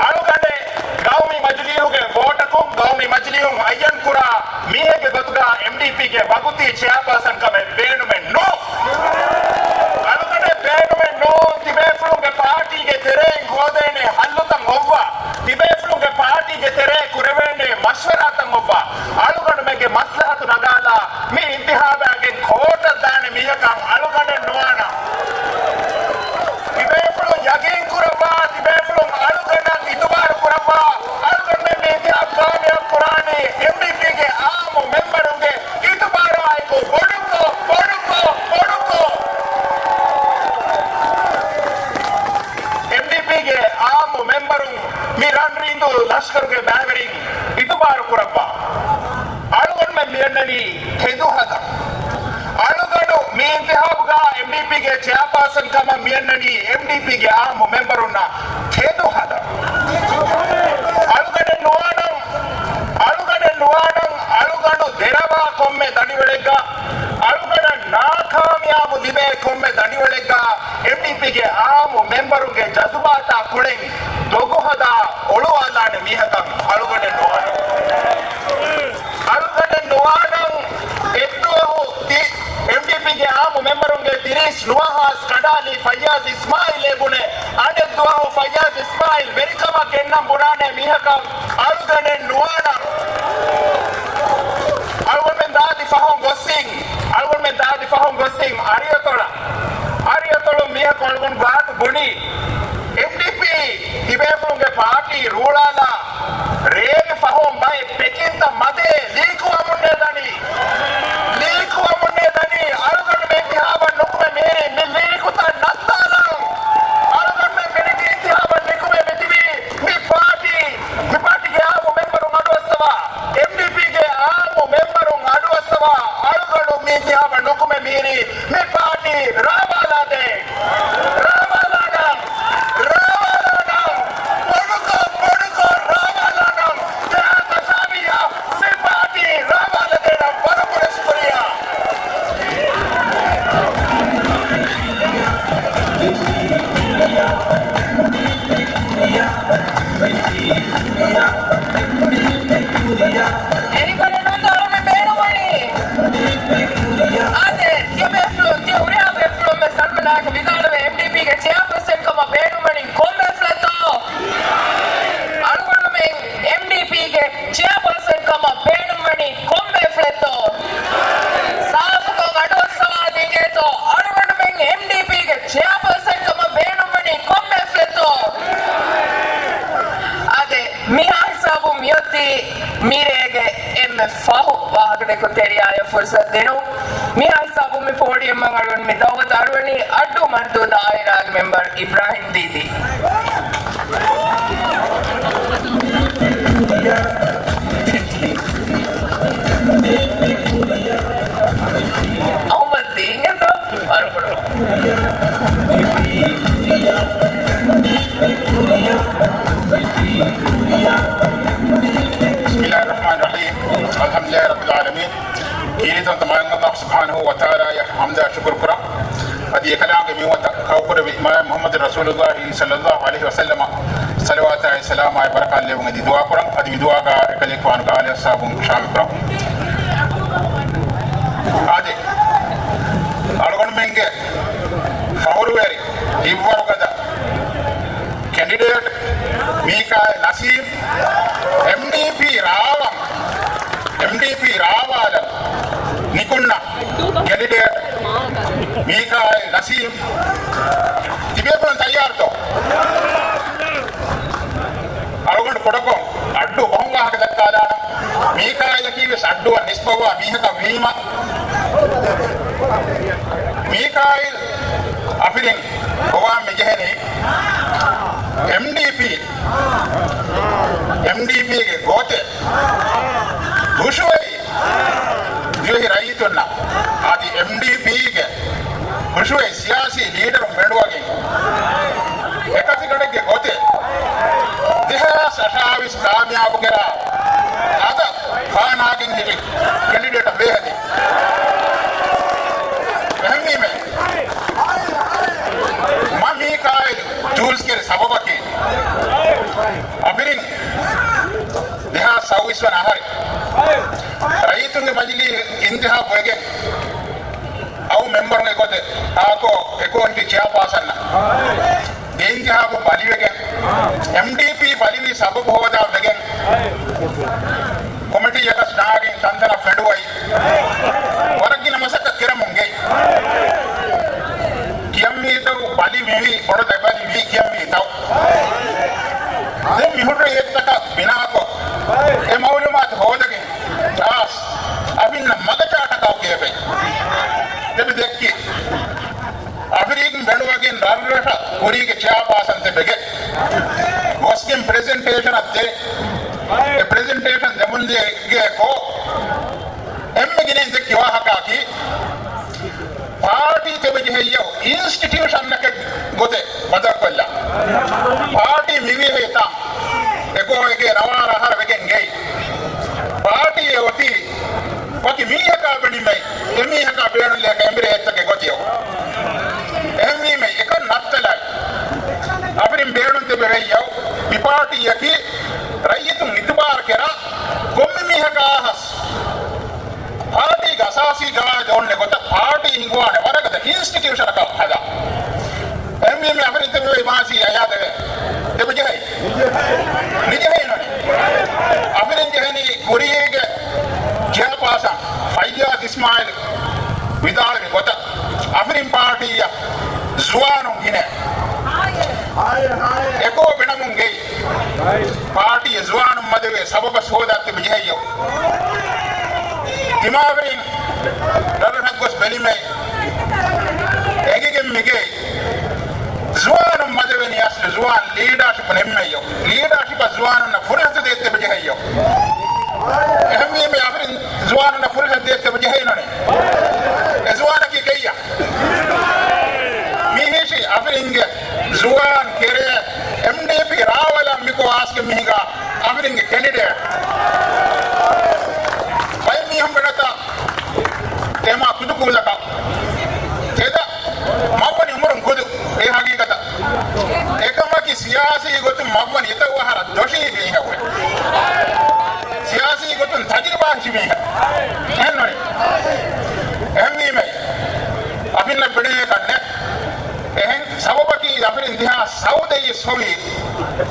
އަޅުގަނޑެއް ގައުމީ މަޖިލީހުގެ ވޯޓަކުން، ގައުމީ މަޖިލީހުން އައްޔަން ކުރާ މީހެއްގެ ގޮތުގަ އެމްޑީޕީގެ ވަގުތީ ޗެއާޕާސަން ކަމެއް ބޭނުމެއް ނޫން. އަޅުގަނޑެއް ބޭނުމެއް ނޫން. ތިބޭފުޅުންގެ ޕާޓީގެ ތެރެއިން ހޯދޭނެ ހައްލުތައް އޮއްވާ، ތިބޭފުޅުންގެ ޕާޓީގެ ތެރޭ ކުރެވޭނެ މަޝްވަރާތައް އޮއްވާ، އަޅުގަނޑުމެންގެ މަސްލަހަތު ނަގާލާ، މި އިންތިހާބާގެން ކޯޓަށް ދާނެ މީހަކަށް އަޅުގަނޑެއް ނުވާނަން. ތިބޭފުޅުން ޔަގީން ކުރައްވާ، ތިބޭފުޅުން އަޅުގަނޑަށް އިތުބާރު ކުރައްވާ، އަޅުގަނޑުމެން މި އިންތިހާބު ކާމިޔާބު ކުރާނީ އެމްޑީޕީގެ އާއްމު މެމްބަރުންގެ އިތުބާރާއެކު. ބޮޑުކޮށް، ބޮޑުކޮށް، ބޮޑުކޮށް. އެމްޑީޕީގެ އާއްމު މެމްބަރުން މި ރަންރީނދޫ ލަޝްކަރުގެ ބައިވެރިން އިތުބާރު ކުރައްވާ. އަޅުގަނޑުމެން މިއަންނަނީ ތެދު ހަދަން. އަޅުގަނޑު މި އިންތިހާބުގަ އެމްޑީޕީގެ ޗެއާޕާސަން ކަމަށް މިއަންނަނީ އެމްޑީޕީގެ އާއްމު މެމްބަރުންނަށް ތެދު ހަދަން. އަޅުގަނޑެއް ނުވާނަން، އަޅުގަނޑެއް ނުވާނަން، އަޅުގަނޑު ދެރަވާ ކޮންމެ ދަނޑިވަޅެއްގަ، އަޅުގަނޑަށް ނާކާމިޔާބު ލިބޭ ކޮންމެ ދަނޑިވަޅެއްގަ، އެމްޑީޕީގެ އާއްމު މެމްބަރުންގެ ޖަޒުބާތާ ކުޅެން ދޮގު ހަދާ، ފައްޔާޒް އިސްމާއިލް އެބުނެ. އަނެއް ދުވަހު ފައްޔާޒް އިސްމާއިލް ވެރިކަމަށް ގެންނަން ބުނާނެ މީހަކަށް އަޅުގަނޑެއް ނުވާނަން. އަޅުގަނޑުމެން ދާދި ފަހުން ގޮއްސިން، އަޅުގަނޑުމެން ދާދި ފަހުން ގޮއްސިން އަރިއަތޮޅަށް، އަރިއަތޮޅުން މީހަކު އަޅުގަނޑު ގާތު ބުނީ. އެމްޑީޕީ ތިބޭފުޅުންގެ ޕާޓީ ރޫޅާލާ ރޭވި ފަހުން ބައެއް ޕެކިންތައް މަދޭ ލީކުވަމުންނޭ ދަނީ. ލީކުވަމުންނޭ ދަނީ. އަޅުގަނޑުމެން އިންތިހާބަށް ނުކުމެ މިހިރީ މި ލީކުތައް ނައްތާލަން. އަޅުގަނޑުމެން މިނިތި އިންތިހާބަށް ނިކުމެ މިތިބީ މި ޕާޓީ، މި ޕާޓީގެ އާއްމު މެމްބަރުން އަޑުއައްސަވާ، އެމްޑީޕީގެ އާއްމު މެމްބަރުން އަޑުއައްސަވާ، އަޅުގަނޑު މި އިންތިހާބަށް ނުކުމެ މިހިރީ މި ޕާޓީ ރާވާލާދޭ. ރާވާލާނަން! ރާވާލާނަން! ބޮޑުކޮށް، ބޮޑުކޮށް ރާވާލާނަން! ދެހާސް އަށާވީހާ މި ޕާޓީ ރާވާލަދޭނަން. ވަރަށް ބޮޑަށް ޝުކުރިއްޔާ. އެހިކަން ނޫން ދާރުމެ ބޭނުމަނީ. އާދެ، ތިޔަބޭފުޅުން، ތިޔަ ހުރިހާ ބޭފުޅުން ވެސް އަޅުގަނޑާއެކު ވިދާޅުވޭ، އެމްޑީޕީގެ ޗެއާޕާސަން ކަމަށް ބޭނުންވަނީ ކޮން ބޭފުޅެއްތޯ؟ އަޅުގަނޑުމެން އެމްޑީޕީގެ ޗެއާޕާސަން ކަމަށް ބޭނުންވަނީ ކޮން ބޭފުޅެއްތޯ؟ ސާފުކޮށް އަޑުއައްސަވާ ދިނގޭތޯ؟ އަޅުގަނޑުމެން އެމްޑީޕީގެ ޗެއާޕާސަން ކަމަށް ބޭނުންވަނީ ކޮން ބޭފުޅެއްތޯ؟ އާދެ، މިހާ ހިސާބުން މިއޮތީ މިރޭގެ އެންމެ ފަހު ވާހަކަދެއްކު ތެރެއާއި ފުރުސަތު ދިނުން. މިހާ ހިސާބުން މި ޕޯޑިއަމަށް އަޅުގަނޑު މި ދައުވަތު އަރުވަނީ އައްޑޫ މަރްދޫ ދާއިރާގެ މެމްބަރު އިބްރާހިމް ދީދީ. އަހުމަދު ދީން އެތޯ؟ بسم الله الرحمن الرحيم. الحمد لله رب العالمين. ކީރިތިވަންތަ މާތް ﷲ ސުބްޙާނަހޫ ވަތަޢާލާއަށް ޙަމްދާ ޝުކުރު ކުރަން. އަދި އެކަލާނގެ މިންވަތަށް ކައުކުރެއްވި މާތް މުޙައްމަދު ރަސޫލުﷲ ޞައްލަﷲ ޢަލައިހި ވަސައްލަމަށް ޞަލަވާތާއި ސަލާމާއި ބަރަކާތް ލެއްވުން އެދި ދުޢާ ކުރަން. އަދި މި ދުޢާގާ އެކަލޭގެފާނުގެ އާލު އަޞްޙާބުން ޝާމިލް ކުރަން. އާދެ، އަޅުގަނޑުމެންގެ ފަހުރުވެރި ހިތްވަރުގަދަ ކެންޑިޑޭޓް މީކާއިލް ނަސީމް، އެމްޑީޕީ ރާވަން، އެމްޑީޕީ ރާވާލަން ނިކުންނަ ކެންޑިޑޭޓް މީކާއިލް ނަސީމް، ތިބޭފުޅުން ތައްޔާރުތޯ؟ އަޅުގަނޑު ކުޑަކޮށް އައްޑޫ ބަހުން ވާހަކަ ދައްކާލާނަން. މީކާއިލަކީ ވެސް އައްޑޫއަށް ނިސްބަތްވާ މީހަކަށް ވީމަ، މީކާއިލް އަފިރިން ގޮވާން މިޖެހެނީ އެމްޑީޕީ، އެމްޑީޕީގެ ގޯތެއް ހުށުވެރި ދިވެހި ރައްޔިތުންނަށް އަދި އެމްޑީޕީގެ ހުށުވެރި ސިޔާސީ ލީޑަރުން ބެނޑުވަގެން އެކަތިގަނޑެއްގެ ގޮތެއް ދެހާސް އަށާވީސް ކާމިޔާބު ކެރާ އަދަށް ފާނާގެން ހިޓި ކެނޑިޑޭޓަށް ބޭހެދި. އެހެންވީމެ، މަ މީކާއިލް ޗޫސް ކެރި ސަބަބަކީ އަފިރިން ދެހާސް ސައުވީސް ވަނަ އަހަރެއް ރައްޔިތުންގެ މަޖިލީހު އިންތިހާބު ވެގެން އައު މެމްބަރުންގެ ގޮތެއް އާކޯ އެކޯ ހިޓި ޗެއާޕާސަންނަށް ދެ އިންތިހާބު ބަލިވެގެން، އެމްޑީޕީ ބަލިވި ސަބަބު ހޯދާ ވެގެން، ކޮމިޓީއަކަސް ނާގެން ތަންތަނަށް ފެނޑުވައި، ވަރަށް ގިނަ މަސައްކަތް ކެރަމުން ގެ ކިޔަންވީތައު ބަލި މިވީ ބޮޑު ދަބަލި ވީ ކިޔަންވީތައު. ދެން މިހުރި އެއްތަކަށް ބިނާކޮށް، އެ މައުލޫމާތު ހޯދަގެން އާސް އަފިންނަށް މަގަށާ ޓަކާ ކޭފެ. ދެ މި ދެއްކި އަފިރީގުން ބެނޑުވަގެން ރަށްރަށަށް ކުރީގެ ޗެއާޕާސަންތެއް ވެގެން ގޮސްގެން ޕްރެޒެންޓޭޝަނަށް ދޭ. އެ ޕްރެޒެންޓޭޝަން ދެމުންދޭގެ ކޯ އެންމެ ގިނައިން ދެއްކި ވާހަކައަކީ، ޕާޓީ ތެބެޖެހެއްޔަ އިންސްޓިޓިއުޝަންއަކަށް ގޮތެއް ބަދަލުކޮށްލާ. ޕާޓީ މިވިހޭތާ އެކޯ އެގޭ ނަވާރަ އަހަރަ ވެގެން ގެއި. ޕާޓީއެއް އޮތީ ވަކި މީހަކާ ބެނިމެ، އެމީހަކާ ބޭނުންލޭ ކެމިރޭ އެއްތަކެއް ގޮތިއަ. އެހެންވީމެ އެކަން ނައްތަލައި އަފިރިން ބޭނުން ތެބެވެއްޔަ މި ޕާޓީއަކީ ރައްޔިތުން އިތުބާރު ކެރާ ކޮންމެ މީހަކާ ހަސް ޕާޓީގެ އަސާސީ ގަވާއިދު އޮންނެ ގޮތަށް ޕާޓީ ހިނގުވާނެ ވަރަށް ގަދަ އިންސްޓިޓިއުޝަނަކަށް ހަދާ.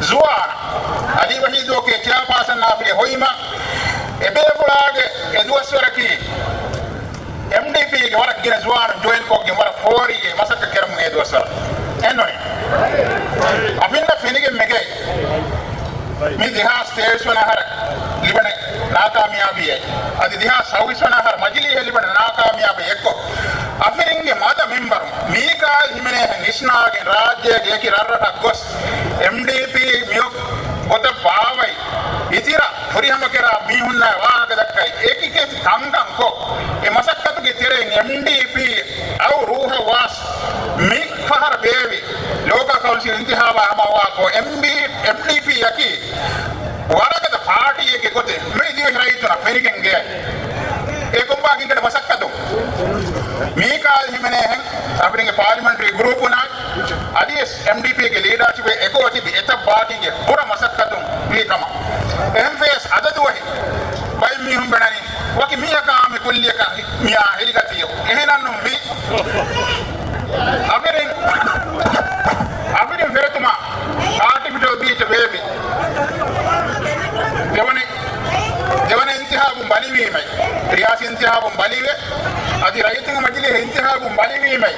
ޒުވާން އަލީ ވަހީދު އޮކޭ ޗެއާޕާސަން އާފިރި ހޮއިމަ އެބޭފުޅާގެ އެދުވަސްވަރަކީ އެމްޑީޕީގެ ވަރަށް ގިނަ ޒުވާނުން ޖޮއިން ކޮށްގެން ވަރަށް ފޯރީގެ މަސައްކަތް ކެރަމުން އެދުވަސްވަރަށް އެންނުނެ. އަފިންނަށް ފެނިގެން މެގޭ މި ދެހާސް ތޭވީސް ވަނަ އަހަރަށް ލިބެނެ ނާކާމިޔާބީއެއް. އަދި ދެހާސް ސައުވީސް ވަނަ އަހަރަށް މަޖިލީހަށް ލިބެނެ ނާކާމިޔާބީ އެއްކޮށް، އަފިރިންގެ މަދަ މެމްބަރު މީކާއިލް ހިމެނޭހެން އިސްނާގެން ރާއްޖޭގެ އެކި ރަށްރަށަށް ގޮސް، އެމްޑީޕީ މިއޮ ގޮތަށް ބާވައި، އިތިރަށް ފުރިހަމަކެރާ މީހުންނާ ވާހަކަ ދައްކައި، އެކި ކެތި ކަންކަން ކޮށް، އެ މަސައްކަތުގެ ތެރެއިން އެމްޑީޕީ އައު ރޫހަށް ވާސް މި ފަހަރަށް ބޭއްވި ލޯކަލް ކައުންސިލް އިންތިހާބާ ހަމަވާކޮށް، އެމްޑީ، އެމްޑީޕީއަކީ ވަރަކަތަ ޕާޓީއެއްގެ ގޮތެއް މި ދިވެހި ރައްޔިތުންނަށް ފެނިގެން ގެއައި. އެ ކޮންބާކިން ކަން މަސައްކަތު މީކާއިލް ހިމެނޭހެން އަފިރިންގެ ޕާލިމެންޓްރީ ގްރޫޕުނާ އަދިވެސް އެމްޑީޕީގެ ލީޑާޝިޕް އެކޯ ތިބި އެތައް ބާކީގެ ބުރަ މަސައްކަތުން ވީ ކަމަށް. އެހެން ފޭސް އަދަދުވަހި ބައެއް މީހުން ބެނަނީ ވަކި މީހަކާ މި ކުއްލިއަކަށް މިއާ ހެލިގަތީ. އެހެނަން މި އަފިރިން، އަފިރިން ފެރެތުމާ އާޓިފިޝަލް ބީޗަށް ބޭއްވި. ދެވަނަ، ދެވަނަ އިންތިހާބުން ބަލިވީމައި، ރިޔާސީ އިންތިހާބުން ބަލިވެ، އަދި ރައްޔިތުންގެ މަޖިލީހުގެ އިންތިހާބުން ބަލިވީމައި،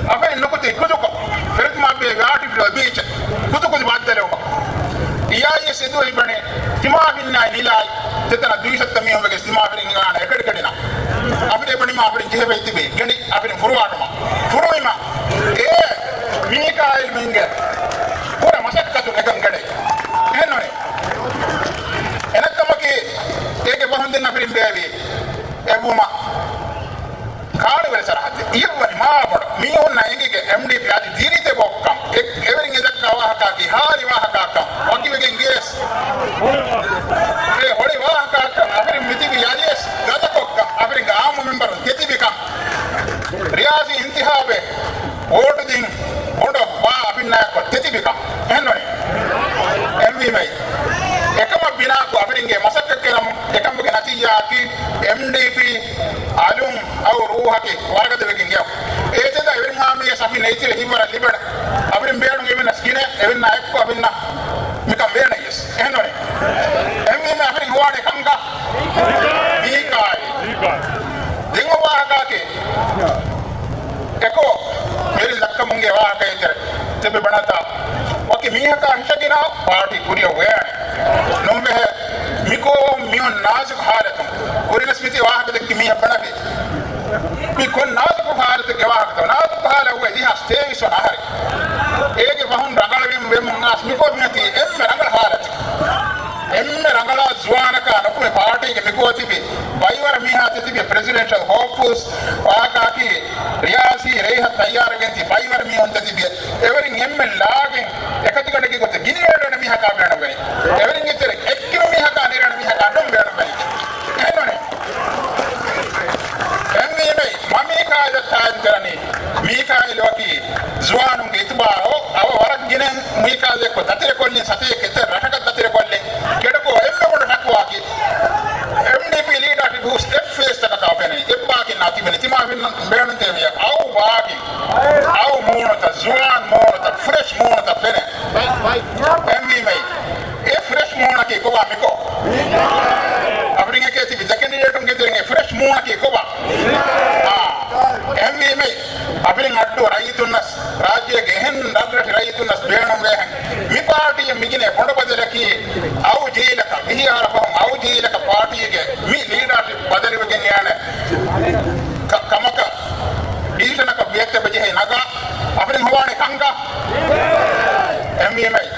އަފިރިން ނުކުތީ ކުދުކޮށް، ފެރެތުމާ ބޭއްވި އާޓިފިޝަލް ބީޗަށް ކުދުކުދި ބައްދަލެވުމަށް. އިއާއިއެސް އެދުވަހު ބަނެ ތިމާ އަފިންނާއި ނިލާއި ދެތަނަށް ދުއިސައްތަ މީހުން ވެގެން ތިމާ އަފިރިން އިނގާނެ އެކަޑިކަޑިނަށް. އަފިރި ބަނީމަ އަފިރިން ޖެހިފައި ތިބި ގެނޑި އަފިރިން ފުރުވާލުމަށް. ފުރުވީމަ އޭ މީކާއިލް މިންގެ ކުރެ މަސައްކަތު އެކަން ގަޑެ. އެހެންނުނެ. އެނައްކަމަކީ އޭގެ ފަހުން ދެން އަފިރިން ބޭއްވި އެބުމަ ކާޅިވެރި ސަރަހައްދެއް. އިއްވަނި މާބޮޑަށް މީހުންނަށް އެނގިގެން އެމްޑީޕީ އަދި ދިރިތެ ބޮއްކަން. އެ-، އެވެރިން އެދައްކާ ވާހަކައަކީ ހާލި ވާހަކައަކަށް ވަކިވެގެން ގެޔަސް. އެ ހޮޅި ވާހަކައަކަށް އަފިރިން މިތިބި އަދިވެސް ގަދަކޮށްކަން އަފިރިންގެ އާއްމު މެމްބަރުން ތެތިބިކަން. ރިޔާސީ އިންތިހާބެއް ވޯޓު ދިން ބޮޑަށް ވާ އަފިންނާއެކު ތެތިބިކަން. އެހެންނުނެ. އެހެންވީމައި އެކަމަށް ބިނާކޮށް އަފިރިންގެ މަސައްކަތް ކެރަމު އެކަމުގެ ނަތީޖާއަކީ އެމްޑީޕީ އަލުން އައު ރޫހަކީ ވަރަގަދަވެގެން އެއަށް. އޭތެދަ އެވެރިން ހާމީ އެސް އަފިން އެއްޗެރެ ހިތްވަރަށް ލިބެން. އަފިރިން ބޭނުން އެވެންނަސް ގިނަ އެވެންނާ އެއްކޮށް އަފިންނަށް މިކަން ވޭނެޔެސް. އެހެންނުނެ. އެހެންވީމަ އަފިރިން ހުވާނެ ކަންކަ މީކާއި. ދެން ވާހަކައަކީ އެކޯ މެރި ލައްކަމުންގެ ވާހަކައެއް ތެރެ ތިބި ބަނަތާ ވަކި މީހަކާ ހިށަގިނަ ޕާޓީ ކުރިއަށް ވޭނެ. ނުންބެހޭ މިކޯ މިއޮން ނާޒުކު ހާލަތުން ކުރިނަސް މިތި ވާހަކަ ދެއްކި މީހަށް ބަނަވި. މި ކޮން ނާޒުކު ހާލަތެއްގެ ވާހަކަތޯ؟ ނާޒުކު ހާލަ ވެ ދެހާސް ތޭވީސް ވަނަ އަހަރެ. އޭގެ ފަހުން ރަނގަޅުވެމުން ވެމުން އާސް މިކޯ މިއޮތީ އެންމެ ރަނގަޅު ހާލަތެއް. އެންމެ ރަނގަޅާ ޒުވާނަކާ ނުކުމެ ޕާޓީގެ މިކޯ ތިބި ބައިވަރަށް މީހާ ތިބި ޕްރެޒިޑެންޝަލް ހޯޕްފުލްސް ވާހަކައަކީ ރިޔާސީ ރޭހަށް ތައްޔާރުވެގެން ތި ބައިވަރު މީހުންތައް ތިބި އެވެރިން އެންމެން ލާގެން އެކަތިގަނޑެއްގެ ގޮތެއް ގިނިވެވޭނެ މީހަކާ ބޭނުންވެނީ. އެވެރިންގެ ތެރެ އެއްކިމެ މީހަކާ ނެރޭނެ މީހަކާ ނޫން ބޭނުންވެނީ. އެހެންނޫނޭ. އެހެންވީމައި މަ މީކާއިލަށް ތާއިދު ކެރަނީ. މީކާއިލް ވަކި ޒުވާނުންގެ އިތުބާރު އަވަ ވަރަށް ގިނަ މީކާއިލެއްކޮށް ދަތިރެކޮށްލިން ސަތޭކަ އެތައް ރަށަކަށް ދަތިރެކޮށްލިން. ކެޑަކޯ އެންމެ ބޮޑު ޝަކުވާކީ އެމްޑީޕީ ލީޑާ ޓިބޫސް އެއް ފޭސްތަކަކާ ފެނެނީ. އެއްބާކިން ނާ ތިބެނީ ތިމާ ފެންނަ ބޭނުންތޭ ވިޔަ އައު ބާކިން. އައު މޫނުތައް، ޒުވާން މޫނުތައް، ފްރެޝް މޫނުތައް ފެނެ. އެހެންވީމައި އެ ފްރެޝް މޫނަކީ ކޮބާ މިކޯ؟ އަފިރިން އެކޭ ތިބި ދެ ކެނޑިޑޭޓުންގެ ތެރެއިން އެ ފްރެޝް މޫނަކީ ކޮބާ؟ އާ. އެހެންވީމައި އަފިރިން އައްޑޫ ރައްޔިތުންނަސް، ރާއްޖޭގެ އެހެން ރަށްރަށި ރައްޔިތުންނަސް ބޭނުންވޭހެން މި ޕާޓީއަށް މިގިނަ ބޮޑު ބަދަލަކީ އައު ޖީލަކަށް، ވިހި އަހަރަށް ފަހުން އައު ޖީލަކަށް ޕާޓީގެ މި ލީޑާޝިޕް ބަދަލުވެގެން ޔާނެ ކަ-، ކަމަކަށް ޑިސިޝަނަކަށް ވިޔައްތަ ބެޖެހޭ ނަގާ އަފިރިން ހޮވާނެ ކަންކަ. އެހެންވީމައި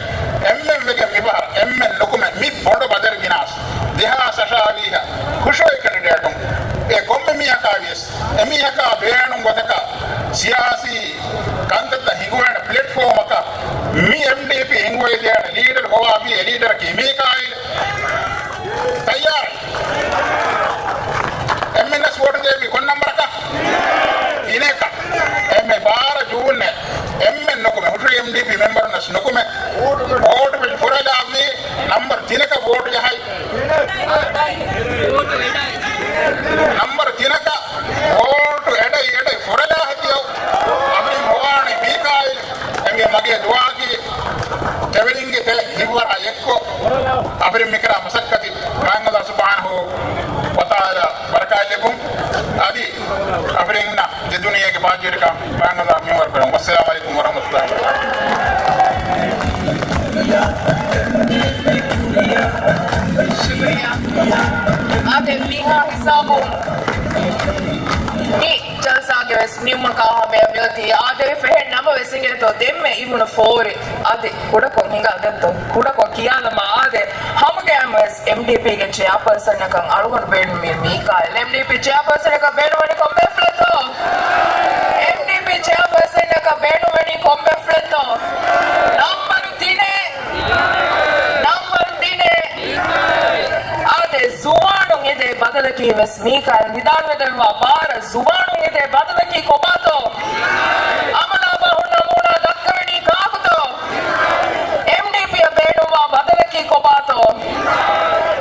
އެންމެން ވެގެން މިފަހަރަށް އެންމެން ނުކުމެ މި ބޮޑު ބަދަލު ގިނާސް ދެހާސް އަށާވީހަ ހުށަހެޅި ކެނޑިޑޭޓުން އެ ކޮންމެ މީހަކާ ވިޔަސް އެމީހަކާ ބޭނުން ގޮތަކަށް ސިޔާސީ ކަންތައްތައް ހިނގުވޭނެ ޕްލެޓްފޯމަކަށް މި އެމްޑީޕީ ހިނގުވައިދޭނެ ލީޑަރު ހޮވާފި އެ ލީޑަރަކީ މީކާއިލް. ތައްޔާރަށް. އެމްއެންއެސް ވޯޓު ދޭވީ ކޮން ނަންބަރަކަށް؟ ތިނަކަށް. އެންމެ ބާރަ ޖޫންއެ އެންމެން ނުކުމެ، ހުށުރި އެމްޑީޕީ މެމްބަރުންނަސް ނުކުމެ. ވޯޓު ފުރަލާވީ ނަންބަރު ތިނަކަށް ވޯޓު ޖަހައި. ނަންބަރު ތިނަކަށް ވޯޓު އެޑައި އެޑައި ފުރަލާ ހެތިއައު. އަމިން ހޮވާނެ މީކާއިލް. އެނގޭ މަގޭ ދުޢާއަކީ އެވެރިންގެ ކަން ބާންނަލާ މިންވަރު ކުރަމު. އައްސަލާމު ޢަލައިކުމް ވަރަޙްމަތުﷲ. ޝުކުރިއްޔާ. އާދެ، މިހާ ހިސާބުން މި ޖަލްސާގެ ވެސް ނިމުމަކާ ހަމަޔަށް މިއޮތީ. އާދެ، ފެހެން ނަމަ ވެސް އިނގޭތޯ ދެންމެ އިވުނު ފޯރި. އަދި ކުޑަކޮށް ހިނގާ ދެއްތޯ؟ ކުޑަކޮށް ކިޔާލަމާ އާދެ، ހަމަގައިމުވެސް އެމްޑީޕީގެ ޗެއާޕާސަނަކަށް އަޅުގަނޑު ބޭނުމީ މީކާއިލް. އެމްޑީޕީ ޗެއާޕާސަނަކަށް ބޭނުންވަނީ ކޮންމެ ފުޅެއްތޯ؟ އެމްޑީޕީ ޗެއާޕާސަނަކަށް ބޭނުންވަނީ ކޮންމެ ފުޅެއްތޯ؟ ނަންބަރު ތިނެއް. ނަންބަރު ތިނެއް. އާދެ، ޒުވާނުން އެދޭ ބަދަލަކީ ވެސް މީކާއިލް ވިދާޅުވެދެންވާ ބާރަށް ޒުވާނުން އެދޭ ބަދަލަކީ ކޮބާތޯ؟ އަމަލާބާ ހުންނަ ނަމޫނާ ދައްކަވަނީ ކާކުތޯ؟ އެމްޑީޕީއަށް ބޭނުންވާ ބަދަލަކީ ކޮބާތޯ؟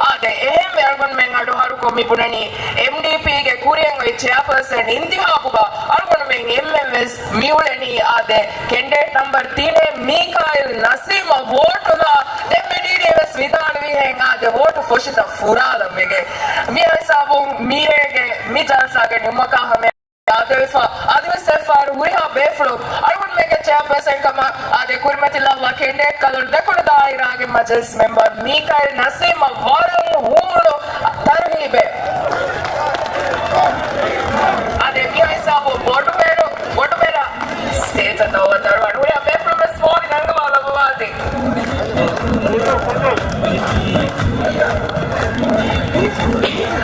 އާދެ، އެހެންވެ އަޅުގަނޑުމެން އަޑު އަހަރުކޮށް މި ބުނަނީ، އެމްޑީޕީގެ ކުރިއަށް އޮތް ޗެއާޕާސަން އިންތިހާބުގަ އަޅުގަނޑުމެން އެންމެން ވެސް މިއުޅެނީ އާދެ، ކެންޑިޑޭޓް ނަމްބަރު ތިނެއް މީކާއިލް ނަސީމަށް ވޯޓުލާ. ދެންމެ ޑީޑީ ވެސް ވިދާޅުވިހެން އާދެ، ވޯޓު ފޮށިތައް ފުރާލަންވެގެން. މި ހިސާބުން މިރޭގެ މި ޖަލްސާގެ ނިމުމަކާ ހަމަ އާދެވިފަ، އަދިވެސް އެއްފަހަރު ހުރިހާ ބޭފުޅުން އަޅުގަނޑުމެންގެ ޗެއާޕާސަން ކަމަށް އާދެ، ކުރިމަތިލައްވާ ކެންޑިޑޭޓް ކަލުން ދެކުނު ދާއިރާގެ މަޖިލިސް މެމްބަރު މީކާއިލް ނަސީމަށް ވަރަށް ހޫނު ތަރުހީބެއް. އާދެ، މި ހިސާބު ބޮޑުބެރު، ބޮޑުބެރަށް ސްޓޭޖަށް ދައުވަތު ދަރުވަން ހުރިހާ ބޭފުޅުން ވެސް ފޯރި ނަންގަވާލައްވާތި.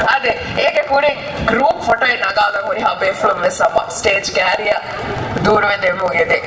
އާދެ، އޭގެ ކުރިން ގްރޫޕް ފޮޓޯއެއް ނަގާލަން ހުރިހާ ބޭފުޅުން ވެސް ހަމަ ސްޓޭޖް ގެ އަރިއަށް ދޫރުވެދެމުގެ ދެ.